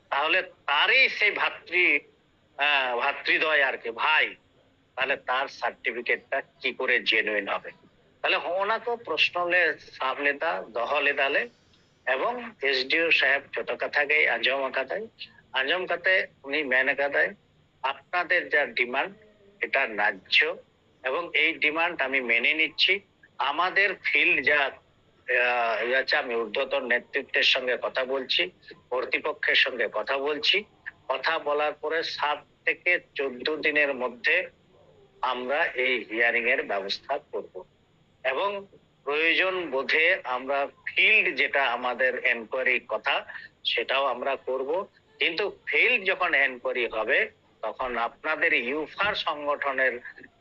তাহলে তারই সেই ভাতৃ ᱟᱸ, ᱵᱷᱟᱛᱨᱤᱫᱚᱭ ᱟᱨᱠᱤ, ᱵᱷᱟᱭ, ᱛᱟᱦᱞᱮ ᱛᱟᱨ ᱥᱟᱨᱴᱤᱯᱷᱤᱠᱮᱴ ᱴᱟ ᱠᱤ ᱠᱚᱨᱮ ᱡᱮᱱᱩᱭᱤᱱ ᱦᱚᱵᱮ? ᱛᱟᱦᱞᱮ ᱦᱚᱸᱜᱼᱚ ᱱᱟ ᱠᱚ ᱯᱨᱚᱥᱱᱚ ᱞᱮ ᱥᱟᱵ ᱞᱮᱫᱟ ᱞᱮ, ᱫᱚᱦᱚ ᱞᱮᱫᱟ ᱞᱮ, ᱮᱵᱚᱝ ᱮᱥᱰᱤᱳ ᱥᱟᱦᱮᱵ ᱡᱚᱛᱚ ᱠᱟᱛᱷᱟ ᱜᱮᱭ ᱟᱸᱡᱚᱢ ᱟᱠᱟᱫᱟᱭ᱾ ᱟᱸᱡᱚᱢ ᱠᱟᱛᱮ ᱩᱱᱤ ᱢᱮᱱ ᱟᱠᱟᱫᱟᱭ, "আপনাদের যা ডিমান্ড, এটা ন্যায্য, এবং এই ডিমান্ড আমি মেনে নিচ্ছি। আমাদের ফিল্ড যা আহ, যাচ্ছে, আমি ঊর্ধ্বতন নেতৃত্বের সঙ্গে কথা বলছি, কর্তৃপক্ষের সঙ্গে কথা বলছি। কথা বলার পরে সাত থেকে চোদ্দ দিনের মধ্যে আমরা এই হিয়ারিং এর ব্যবস্থা করব, এবং প্রয়োজন বোধে আমরা ফিল্ড যেটা আমাদের এনকোয়ারি কথা, সেটাও আমরা করব। কিন্তু ফিল্ড যখন এনকোয়ারি হবে, তখন আপনাদের ইউফার সংগঠনের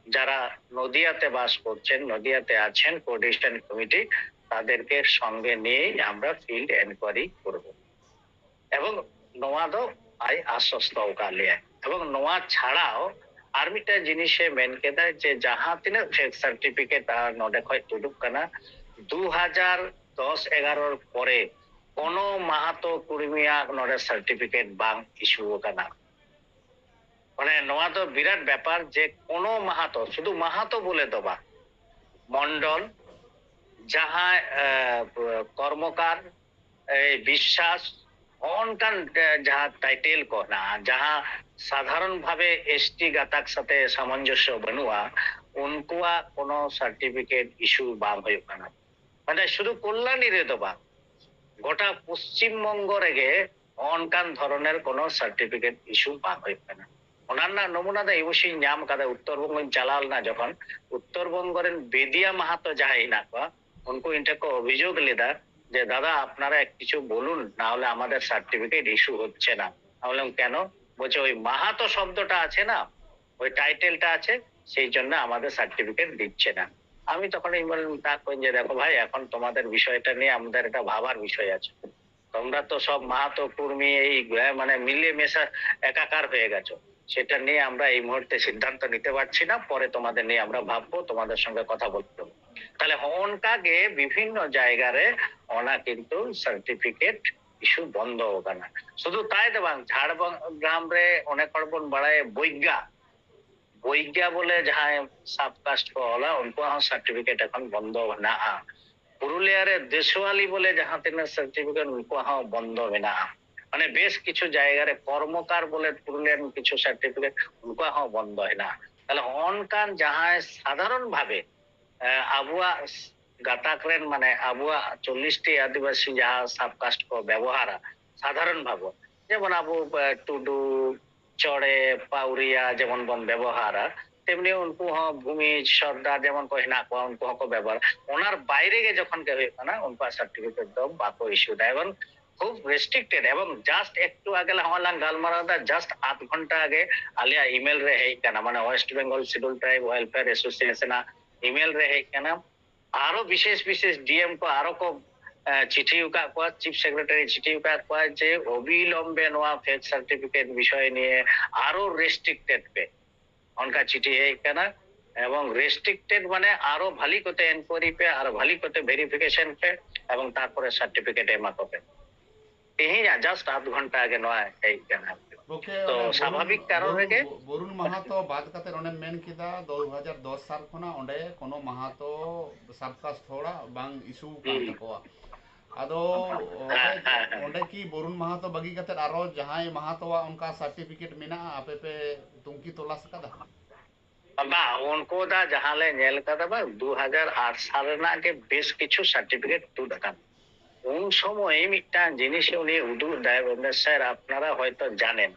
যারা নদিয়াতে বাস করছেন, নদিয়াতে আছেন, কোঅর্ডিনেশন কমিটি, তাদেরকে সঙ্গে নিয়েই আমরা ফিল্ড এনকোয়ারি করব।" এবং ᱱᱚᱣᱟ ᱫᱚ ᱟᱡ ᱟᱥᱥᱚᱥᱛᱚ ᱟᱠᱟᱫ ᱞᱮᱭᱟ᱾ এবং ᱱᱚᱣᱟ ᱪᱷᱟᱲᱟᱣ ᱟᱨ ᱢᱤᱫᱴᱟᱝ ᱡᱤᱱᱤᱥᱮ ᱢᱮᱱ ᱠᱮᱫᱟ ᱡᱮ ᱡᱟᱦᱟᱸ ᱛᱤᱱᱟᱹᱜ ᱯᱷᱮᱠ ᱥᱟᱨᱴᱤᱯᱷᱤᱠᱮᱴ ᱟᱨ ᱱᱚᱰᱮ ᱠᱷᱚᱱ ᱛᱩᱫᱩᱜ ᱠᱟᱱᱟ, ᱫᱩ ᱦᱟᱡᱟᱨ ᱫᱚᱥ ᱮᱜᱟᱨᱚ ᱯᱚᱨᱮ ᱠᱳᱱᱳ ᱢᱟᱦᱟᱛᱚ ᱠᱩᱲᱢᱤᱭᱟᱜ ᱱᱚᱰᱮ ᱥᱟᱨᱴᱤᱯᱷᱤᱠᱮᱴ ᱵᱟᱝ ᱤᱥᱩ ᱟᱠᱟᱱᱟ᱾ ᱢᱟᱱᱮ ᱱᱚᱣᱟ ᱫᱚ ᱵᱤᱨᱟᱴ ᱵᱮᱯᱟᱨ ᱡᱮ ᱠᱳᱱᱳ ᱢᱟᱦᱟᱛᱚ, ᱥᱩᱫᱷᱩ ᱢᱟᱦᱟᱛᱚ ᱵᱚᱞᱮ ᱫᱚ ᱵᱟᱝ, ᱢᱚᱱᱰᱚᱞ, ᱡᱟᱦᱟᱸ ᱠᱚᱨᱢᱚᱠᱟᱨ, ᱵᱤᱥᱥᱟᱥ, ᱚᱱᱠᱟᱱ ᱡᱟᱦᱟᱸ ᱴᱟᱭᱴᱮᱞ ᱠᱚ ᱦᱮᱱᱟᱜᱼᱟ, ᱡᱟᱦᱟᱸ ᱥᱟᱫᱷᱟᱨᱚᱱ ᱵᱷᱟᱵᱮ ᱮᱥᱴᱤ ᱜᱟᱛᱟᱠ ᱥᱟᱛᱮ ᱥᱟᱢᱚᱧᱡᱚᱥᱭᱚ ᱵᱟᱹᱱᱩᱜᱼᱟ, ᱩᱱᱠᱩᱣᱟᱜ ᱠᱳᱱᱳ ᱥᱟᱨᱴᱤᱯᱷᱤᱠᱮᱴ ᱤᱥᱩ ᱵᱟᱝ ᱦᱩᱭᱩᱜ ᱠᱟᱱᱟ᱾ ᱢᱟᱱᱮ ᱥᱩᱫᱷᱩ ᱠᱚᱞᱞᱟᱱᱤ ᱨᱮᱫᱚ ᱵᱟᱝ, ᱜᱚᱴᱟ ᱯᱚᱥᱪᱤᱢ ᱵᱚᱝᱜᱚ ᱨᱮᱜᱮ ᱚᱱᱠᱟᱱ ᱫᱷᱚᱨᱚᱱᱮᱨ ᱠᱳᱱᱳ ᱥᱟᱨᱴᱤᱯᱷᱤᱠᱮᱴ ᱤᱥᱩ ᱵᱟᱝ ᱦᱩᱭᱩᱜ ᱠᱟᱱᱟ᱾ ᱚᱱᱟ ᱨᱮᱱᱟᱜ ᱱᱚᱢᱩᱱᱟ ᱫᱚ ᱚᱵᱚᱥᱥᱚᱧ ᱧᱟᱢ ᱠᱟᱫᱟ᱾ ᱩᱛᱛᱚᱨ ᱵᱚᱝᱜᱚᱧ ᱪᱟᱞᱟᱣ ᱞᱮᱱᱟ ᱡᱚᱠᱷᱚᱱ, ᱩᱛᱛᱚᱨ ᱵᱚᱝᱜᱚ ᱨᱮᱱ ᱵᱮᱫᱤᱭᱟ ᱢᱟᱦᱟᱛᱚ ᱡᱟᱦᱟᱸᱭ ᱦᱮᱱᱟᱜ ᱠᱚᱣᱟ, ᱩᱱᱠᱩ ᱤᱧ ᱴᱷᱮᱱ ᱠᱚ ᱚᱵᱷᱤᱡᱳᱜᱽ ᱞᱮᱫᱟ ᱡᱮ, "দাদা, আপনারা কিছু বলুন, না হলে আমাদের সার্টিফিকেট ইস্যু হচ্ছে না।" আমি বললাম, "কেন?" বলছে, "ওই মাহাতো শব্দটা আছে না, ওই টাইটেলটা আছে, সেই জন্য আমাদের সার্টিফিকেট দিচ্ছে না।" আমি তখন এই বলে, তা কই যে, "দেখো ভাই, এখন তোমাদের বিষয়টা নিয়ে আমাদের এটা ভাবার বিষয় আছে। তোমরা তো সব মাহাতো কুর্মী এই, আহ, মানে মিলিয়ে মেশা একাকার হয়ে গেছো। সেটা নিয়ে আমরা এই মুহূর্তে সিদ্ধান্ত নিতে পারছি না, পরে তোমাদের নিয়ে আমরা ভাববো, তোমাদের সঙ্গে কথা বলবো।" ᱛᱟᱦᱞᱮ ᱦᱚᱸᱜᱼᱚ ᱱᱚᱝᱠᱟ ᱜᱮ ᱵᱤᱵᱷᱤᱱᱱᱚ ᱡᱟᱭᱜᱟ ᱨᱮ ᱚᱱᱟ ᱠᱤᱱᱛᱩ ᱥᱟᱨᱴᱤᱯᱷᱤᱠᱮᱴ ᱤᱥᱩ ᱵᱚᱱᱫᱚ ᱟᱠᱟᱱᱟ᱾ ᱥᱩᱫᱷᱩ ᱛᱟᱭ ᱫᱚ ᱵᱟᱝ, ᱡᱷᱟᱲᱜᱨᱟᱢ ᱨᱮ ᱚᱱᱮᱠ ᱦᱚᱲ ᱵᱚᱱ ᱵᱟᱲᱟᱭᱟ ᱵᱳᱭᱜᱟ, ᱵᱳᱭᱜᱟ ᱵᱚᱞᱮ ᱡᱟᱦᱟᱸᱭ ᱥᱟᱵ ᱠᱟᱥᱴ ᱠᱚ ᱚᱞᱟ, ᱩᱱᱠᱩᱣᱟᱜ ᱦᱚᱸ ᱥᱟᱨᱴᱤᱯᱷᱤᱠᱮᱴ ᱮᱠᱷᱚᱱ ᱵᱚᱱᱫᱚ ᱦᱮᱱᱟᱜᱼᱟ᱾ ᱯᱩᱨᱩᱞᱤᱭᱟ ᱨᱮ ᱫᱮᱥᱣᱟᱞᱤ ᱵᱚᱞᱮ ᱡᱟᱦᱟᱸ ᱛᱤᱱᱟᱹᱜ ᱥᱟᱨᱴᱤᱯᱷᱤᱠᱮᱴ, ᱩᱱᱠᱩᱣᱟᱜ ᱦᱚᱸ ᱵᱚᱱᱫᱚ ᱢᱮᱱᱟᱜᱼᱟ᱾ ᱢᱟᱱᱮ ᱵᱮᱥ ᱠᱤᱪᱷᱩ ᱡᱟᱭᱜᱟ ᱨᱮ ᱠᱚᱨᱢᱚᱠᱟᱨ ᱵᱚᱞᱮ ᱯᱩᱨᱩᱞᱤᱭᱟ ᱨᱮᱱ ᱠᱤᱪᱷᱩ ᱥᱟᱨᱴᱤᱯᱷᱤᱠᱮᱴ, ᱩᱱᱠᱩᱣᱟᱜ ᱦᱚᱸ ᱵᱚᱱᱫᱚ ᱦᱮᱱᱟᱜᱼᱟ᱾ ᱛᱟᱦᱞᱮ ᱦᱚᱸᱜᱼᱚ ᱱᱚᱝᱠᱟᱱ ᱡᱟᱦᱟᱸᱭ ᱥᱟᱫᱷᱟᱨᱚᱱ ᱵᱷᱟᱵᱮ, ᱮ, ᱟᱵᱚᱣᱟᱜ ᱜᱟᱛᱟᱠ ᱨᱮᱱ, ᱢᱟᱱᱮ ᱟᱵᱚᱣᱟᱜ ᱪᱚᱞᱞᱤᱥ ᱴᱤ ᱟᱹᱫᱤᱵᱟᱹᱥᱤ ᱡᱟᱦᱟᱸ ᱥᱟᱵ ᱠᱟᱥᱴ ᱠᱚ ᱵᱮᱵᱚᱦᱟᱨᱟ ᱥᱟᱫᱷᱟᱨᱚᱱ ᱵᱷᱟᱵᱮ, ᱡᱮᱢᱚᱱ ᱟᱵᱚ, ᱮ, ᱴᱩᱰᱩ, ᱪᱚᱲᱮ, ᱯᱟᱣᱨᱤᱭᱟ ᱡᱮᱢᱚᱱ ᱵᱚᱱ ᱵᱮᱵᱚᱦᱟᱨᱟ, ᱛᱮᱢᱱᱤ ᱩᱱᱠᱩ ᱦᱚᱸ ᱵᱷᱩᱢᱤᱡᱽ, ᱥᱚᱨᱫᱟᱨ ᱡᱮᱢᱚᱱ ᱠᱚ ᱦᱮᱱᱟᱜ ᱠᱚᱣᱟ, ᱩᱱᱠᱩ ᱦᱚᱸᱠᱚ ᱵᱮᱵᱚᱦᱟᱨᱟ᱾ ᱚᱱᱟᱨ ᱵᱟᱭᱨᱮ ᱜᱮ ᱡᱚᱠᱷᱚᱱ ᱜᱮ ᱦᱩᱭᱩᱜ ᱠᱟᱱᱟ, ᱩᱱᱠᱩᱣᱟᱜ ᱥᱟᱨᱴᱤᱯᱷᱤᱠᱮᱴ ᱫᱚ ᱵᱟᱠᱚ ᱤᱥᱩ ᱮᱫᱟ᱾ ᱮᱵᱚᱝ ᱠᱷᱩᱵ ᱨᱮᱥᱴᱨᱤᱠᱴᱮᱰ, ᱮᱵᱚᱝ ᱡᱟᱥᱴ ᱮᱠᱴᱩ ᱟᱜᱮ ᱦᱚᱸᱜᱼᱚᱭ ᱞᱟᱝ ᱜᱟᱞᱢᱟᱨᱟᱣ ᱮᱫᱟ, ᱡᱟᱥᱴ ᱟᱫᱷ ᱜᱷᱚᱱᱴᱟ ᱟᱜᱮ ᱟᱞᱮᱭᱟᱜ ᱤᱢᱮᱞ ᱨᱮ ᱦᱮᱡ ᱟᱠᱟᱱᱟ, ᱢᱟᱱᱮ West Bengal schedule tribe welfare association ᱟᱜ ᱤᱢᱮᱞ ᱨᱮ ᱦᱮᱡ ᱟᱠᱟᱱᱟ᱾ ᱟᱨᱚ ᱵᱤᱥᱮᱥ ᱵᱤᱥᱮᱥ ᱰᱤ ᱮᱢ ᱠᱚ ᱟᱨᱚ ᱠᱚ, ᱮ, ᱪᱤᱴᱷᱤ ᱟᱠᱟᱫ ᱠᱚᱣᱟ, ᱪᱤᱯ ᱥᱮᱠᱨᱮᱴᱟᱨᱤ ᱪᱤᱴᱷᱤ ᱟᱠᱟᱫ ᱠᱚᱣᱟ ᱡᱮ ᱚᱵᱤᱞᱚᱢᱵᱮ ᱱᱚᱣᱟ ᱯᱷᱮᱠ ᱥᱟᱨᱴᱤᱯᱷᱤᱠᱮᱴ ᱵᱤᱥᱚᱭ ᱱᱤᱭᱮ ᱟᱨᱚ ᱨᱮᱥᱴᱨᱤᱠᱴᱮᱰ ᱯᱮ, ᱚᱱᱠᱟ ᱪᱤᱴᱷᱤ ᱦᱮᱡ ᱟᱠᱟᱱᱟ᱾ ᱮᱵᱚᱝ ᱨᱮᱥᱴᱨᱤᱠᱴᱮᱰ ᱢᱟᱱᱮ ᱟᱨᱚ ᱵᱷᱟᱞᱤ ᱠᱚᱛᱮ ᱮᱱᱠᱣᱟᱭᱨᱤ ᱯᱮ, ᱟᱨᱚ ᱵᱷᱟᱞᱤ ᱠᱚᱛᱮ ᱵᱷᱮᱨᱤᱯᱷᱤᱠᱮᱥᱚᱱ ᱯᱮ, ᱮᱵᱚᱝ ᱛᱟᱨᱯᱚᱨᱮ ᱥᱟᱨᱴᱤᱯᱷᱤᱠᱮᱴ ᱮᱢᱟ ᱠᱚᱯᱮ᱾ ᱛᱮᱦᱮᱧᱟᱜ ᱡᱟᱥᱴ ᱟᱫᱷ ᱜᱷᱚᱱᱴᱟ ᱜᱮ ᱱᱚᱣᱟ ᱦᱮᱡ ᱟᱠᱟᱱᱟ᱾ ᱜᱚᱢᱠᱮ, ᱛᱚ, ᱚᱱᱮ ᱵᱚᱨᱩᱱ, ᱥᱟᱵᱷᱟᱵᱤᱠ ᱠᱟᱨᱚᱱ ᱵᱚᱨᱩᱱ, ᱨᱮᱜᱮ ᱵᱚᱨᱩᱱ ᱢᱟᱦᱟᱛᱚ ᱵᱟᱫ ᱠᱟᱛᱮ ᱚᱸᱰᱮᱢ ᱢᱮᱱ ᱠᱮᱫᱟ ᱫᱩ ᱦᱟᱡᱟᱨ ᱫᱚᱥ ᱥᱟᱞ ᱠᱷᱚᱱᱟᱜ ᱚᱸᱰᱮ ᱠᱳᱱᱳ ᱢᱟᱦᱟᱛᱚ ᱥᱟᱵᱠᱟᱥᱴ ᱦᱚᱲᱟᱜ ᱵᱟᱝ ᱤᱥᱩ ᱠᱟᱱ ᱦᱩᱸ᱾ ᱛᱟᱠᱚᱣᱟ᱾ ᱟᱫᱚ ᱦᱮᱸ, ᱚᱸᱰᱮ, ᱦᱮᱸ, ᱦᱮᱸ᱾ ᱚᱸᱰᱮ ᱠᱤ ᱵᱚᱨᱩᱱ ᱢᱟᱦᱟᱛᱚ ᱵᱟᱹᱜᱤ ᱠᱟᱛᱮ ᱟᱨᱚ ᱡᱟᱦᱟᱸᱭ ᱢᱟᱦᱟᱛᱚᱣᱟᱜ ᱚᱱᱠᱟ ᱥᱟᱨᱴᱤᱯᱷᱤᱠᱮᱴ ᱢᱮᱱᱟᱜᱼᱟ, ᱟᱯᱮ ᱯᱮ ᱛᱩᱝᱠᱤ ᱛᱚᱞᱟᱥ ᱟᱠᱟᱫᱟ? ᱵᱟᱝ, ᱩᱱᱠᱩ ᱫᱟ ᱡᱟᱦᱟᱸ ᱞᱮ ᱧᱮᱞ ᱠᱟᱫᱟ, ᱵᱟᱝ, ᱫᱩ ᱦᱟᱡᱟᱨ ᱟᱴ ᱥᱟᱞ ᱨᱮᱱᱟᱜ ᱜᱮ ᱵᱮᱥ ᱠᱤᱪᱷᱩ ᱥᱟᱨᱴᱤᱯᱷᱤᱠᱮᱴ ᱛᱩᱫ ᱟᱠᱟᱱ᱾ ᱩᱱ ᱥᱚᱢᱚᱭ ᱢᱤᱫᱴᱟᱝ ᱡᱤᱱᱤᱥ ᱩᱱᱤ ᱩᱫᱩᱜ ᱫᱟᱭ, ᱵᱚᱞᱮ, "ᱥᱮᱨ, ᱟᱯᱱᱟᱨᱟ ᱦᱚᱭᱛᱚ ᱡᱟᱱᱮᱱ,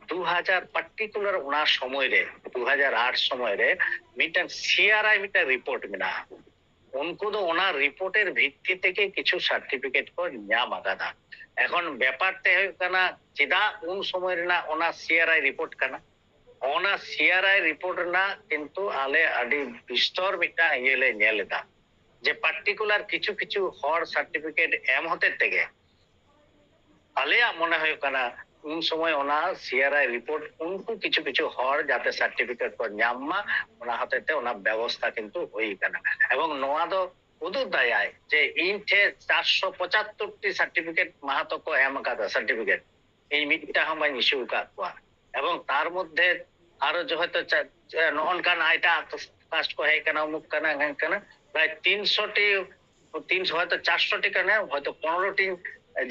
ᱫᱩ ᱦᱟᱡᱟᱨ ᱯᱟᱨᱴᱤᱠᱩᱞᱟᱨ ᱚᱱᱟ ᱥᱚᱢᱚᱭ ᱨᱮ, ᱫᱩ ᱦᱟᱡᱟᱨ ᱟᱴ ᱥᱚᱢᱚᱭ ᱨᱮ ᱢᱤᱫᱴᱟᱝ ᱥᱤ ᱟᱨ ᱟᱭ ᱢᱤᱫᱴᱟᱝ ᱨᱤᱯᱳᱨᱴ ᱢᱮᱱᱟᱜᱼᱟ, ᱩᱱᱠᱩ ᱫᱚ ᱚᱱᱟ ᱨᱤᱯᱳᱨᱴᱮᱨ ᱵᱷᱤᱛᱛᱤ ᱛᱮᱜᱮ ᱠᱤᱪᱷᱩ ᱥᱟᱨᱴᱤᱯᱷᱤᱠᱮᱴ ᱠᱚ ᱧᱟᱢ ᱟᱠᱟᱫᱟ᱾" ᱮᱠᱷᱚᱱ ᱵᱮᱯᱟᱨ ᱛᱮ ᱦᱩᱭᱩᱜ ᱠᱟᱱᱟ, ᱪᱮᱫᱟᱜ ᱩᱱ ᱥᱚᱢᱚᱭ ᱨᱮᱱᱟᱜ ᱚᱱᱟ ᱥᱤ ᱟᱨ ᱟᱭ ᱨᱤᱯᱳᱨᱴ ᱠᱟᱱᱟ, ᱚᱱᱟ ᱥᱤ ᱟᱨ ᱟᱭ ᱨᱤᱯᱳᱨᱴ ᱨᱮᱱᱟᱜ ᱠᱤᱱᱛᱩ ᱟᱞᱮ ᱟᱹᱰᱤ ᱵᱤᱥᱛᱚᱨ ᱢᱤᱫᱴᱟᱝ ᱤᱭᱟᱹ ᱞᱮ ᱧᱮᱞ ᱮᱫᱟ, ᱡᱮ ᱯᱟᱨᱴᱤᱠᱩᱞᱟᱨ ᱠᱤᱪᱷᱩ ᱠᱤᱪᱷᱩ ᱦᱚᱲ ᱥᱟᱨᱴᱤᱯᱷᱤᱠᱮᱴ ᱮᱢ ᱦᱚᱛᱮᱡ ᱛᱮᱜᱮ ᱟᱞᱮᱭᱟᱜ ᱢᱚᱱᱮ ᱦᱩᱭᱩᱜ ᱠᱟᱱᱟ ᱩᱱ ᱥᱚᱢᱚᱭ ᱚᱱᱟ ᱥᱤ ᱟᱨ ᱟᱭ ᱨᱤᱯᱳᱨᱴ ᱩᱱᱠᱩ ᱠᱤᱪᱷᱩ ᱠᱤᱪᱷᱩ ᱦᱚᱲ ᱡᱟᱛᱮ ᱥᱟᱨᱴᱤᱯᱷᱤᱠᱮᱴ ᱠᱚ ᱧᱟᱢ ᱢᱟ, ᱚᱱᱟ ᱦᱚᱛᱮᱡ ᱛᱮ ᱚᱱᱟ ᱵᱮᱵᱚᱥᱛᱷᱟ ᱠᱤᱱᱛᱩ ᱦᱩᱭ ᱠᱟᱱᱟ᱾ ᱮᱵᱚᱝ ᱱᱚᱣᱟ ᱫᱚ ᱩᱫᱩᱜ ᱫᱟᱭᱟᱭ ᱡᱮ ᱤᱧ ᱴᱷᱮᱱ ᱪᱟᱨᱥᱚ ᱯᱚᱸᱪᱟᱛᱛᱳᱨ ᱴᱤ ᱥᱟᱨᱴᱤᱯᱷᱤᱠᱮᱴ ᱢᱟᱦᱟᱛᱚ ᱠᱚ ᱮᱢ ᱟᱠᱟᱫᱟ, ᱥᱟᱨᱴᱤᱯᱷᱤᱠᱮᱴ ᱤᱧ ᱢᱤᱫᱴᱟᱝ ᱦᱚᱸ ᱵᱟᱹᱧ ᱤᱥᱩ ᱟᱠᱟᱫ ᱠᱚᱣᱟ᱾ ᱮᱵᱚᱝ ᱛᱟᱨ ᱢᱚᱫᱽᱫᱷᱮ ᱟᱨᱚ ᱡᱮ ᱦᱚᱭᱛᱳ ᱪᱟ-, ᱪᱟ-, ᱱᱚᱜᱼᱚ ᱱᱚᱝᱠᱟᱱ ᱮᱴᱟᱜ ᱠᱟᱥᱴ ᱠᱚ ᱦᱮᱡ ᱠᱟᱱᱟ, ᱩᱢᱩᱠ ᱠᱟᱱᱟ, ᱦᱮᱝ ᱠᱟᱱᱟ, ᱯᱨᱟᱭ ᱛᱤᱱᱥᱚ ᱴᱤ, ᱛᱤᱱᱥᱚ, ᱦᱚᱭᱛᱳ ᱪᱟᱨᱥᱚ ᱴᱤ ᱠᱟᱱᱟ, ᱦᱚᱭᱛᱳ ᱯᱚᱱᱨᱚ ᱴᱤ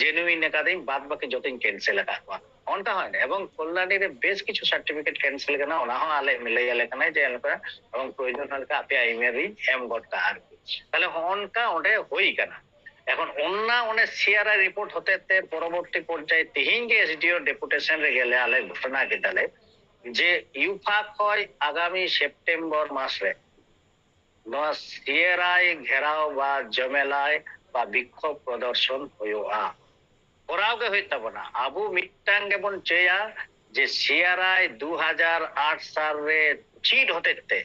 ᱡᱮᱱᱩᱭᱤᱱ ᱟᱠᱟᱫᱟᱹᱧ, ᱵᱟᱫ ᱵᱟᱹᱠᱤ ᱡᱚᱛᱚᱧ ᱠᱮᱱᱥᱮᱞ ᱟᱠᱟᱫ ᱠᱚᱣᱟ᱾ ᱚᱱᱠᱟ ᱦᱚᱸ ᱮᱵᱚᱝ ᱠᱚᱞᱞᱟᱱᱤ ᱨᱮ ᱵᱮᱥ ᱠᱤᱪᱷᱩ ᱥᱟᱨᱴᱤᱯᱷᱤᱠᱮᱴ ᱠᱮᱱᱥᱮᱞ ᱠᱟᱱᱟ, ᱚᱱᱟ ᱦᱚᱸ ᱟᱞᱮ ᱞᱟᱹᱭ ᱟᱞᱮ ᱠᱟᱱᱟᱭ ᱡᱮ ᱱᱚᱝᱠᱟ, ᱮᱵᱚᱝ ᱯᱨᱚᱭᱳᱡᱚᱱ ᱞᱮᱠᱟ ᱟᱯᱮᱭᱟᱜ ᱤᱢᱮᱞ ᱨᱤᱧ ᱮᱢ ᱜᱚᱫ ᱠᱟᱜᱼᱟ ᱟᱨᱠᱤ᱾ ᱛᱟᱦᱞᱮ ᱦᱚᱸᱜᱼᱚ ᱱᱚᱝᱠᱟ ᱚᱸᱰᱮ ᱦᱩᱭ ᱠᱟᱱᱟ᱾ ᱮᱠᱷᱚᱱ ᱚᱱᱟ ᱚᱱᱮ ᱥᱤ ᱟᱨ ᱟᱭ ᱨᱤᱯᱳᱨᱴ ᱦᱚᱛᱮᱡ ᱛᱮ ᱯᱚᱨᱚᱵᱚᱨᱛᱤ ᱯᱚᱨᱡᱟᱭ ᱛᱮᱦᱮᱧ ᱜᱮ ᱮᱥ ᱰᱤ ᱳ ᱰᱮᱯᱩᱴᱮᱥᱚᱱ ᱨᱮ ᱜᱮᱞᱮ ᱟᱞᱮ ᱜᱷᱳᱥᱚᱱᱟ ᱠᱮᱫᱟᱞᱮ ᱡᱮ ᱭᱩᱯᱷᱟ ᱠᱷᱚᱱ ᱟᱜᱟᱢᱤ ᱥᱮᱯᱴᱮᱢᱵᱚᱨ ᱢᱟᱥ ᱨᱮ ᱱᱚᱣᱟ ᱥᱤ ᱟᱨ ᱟᱭ ᱜᱷᱮᱨᱟᱣ ᱵᱟ ᱡᱚᱢᱮᱞᱟᱭ ᱵᱟ ᱵᱤᱠᱠᱷᱳᱵ ᱯᱨᱚᱫᱚᱨᱥᱚᱱ ᱦᱩᱭᱩᱜᱼᱟ᱾ ᱠᱚᱨᱟᱣ ᱜᱮ ᱦᱩᱭᱩᱜ ᱛᱟᱵᱚᱱᱟ᱾ ᱟᱵᱚ ᱢᱤᱫᱴᱟᱝ ᱜᱮᱵᱚᱱ ᱪᱟᱹᱭᱟ ᱡᱮ ᱥᱤ ᱟᱨ ᱟᱭ ᱫᱩ ᱦᱟᱡᱟᱨ ᱟᱴ ᱥᱟᱞ ᱨᱮ ᱪᱤᱴ ᱦᱚᱛᱮᱡ ᱛᱮ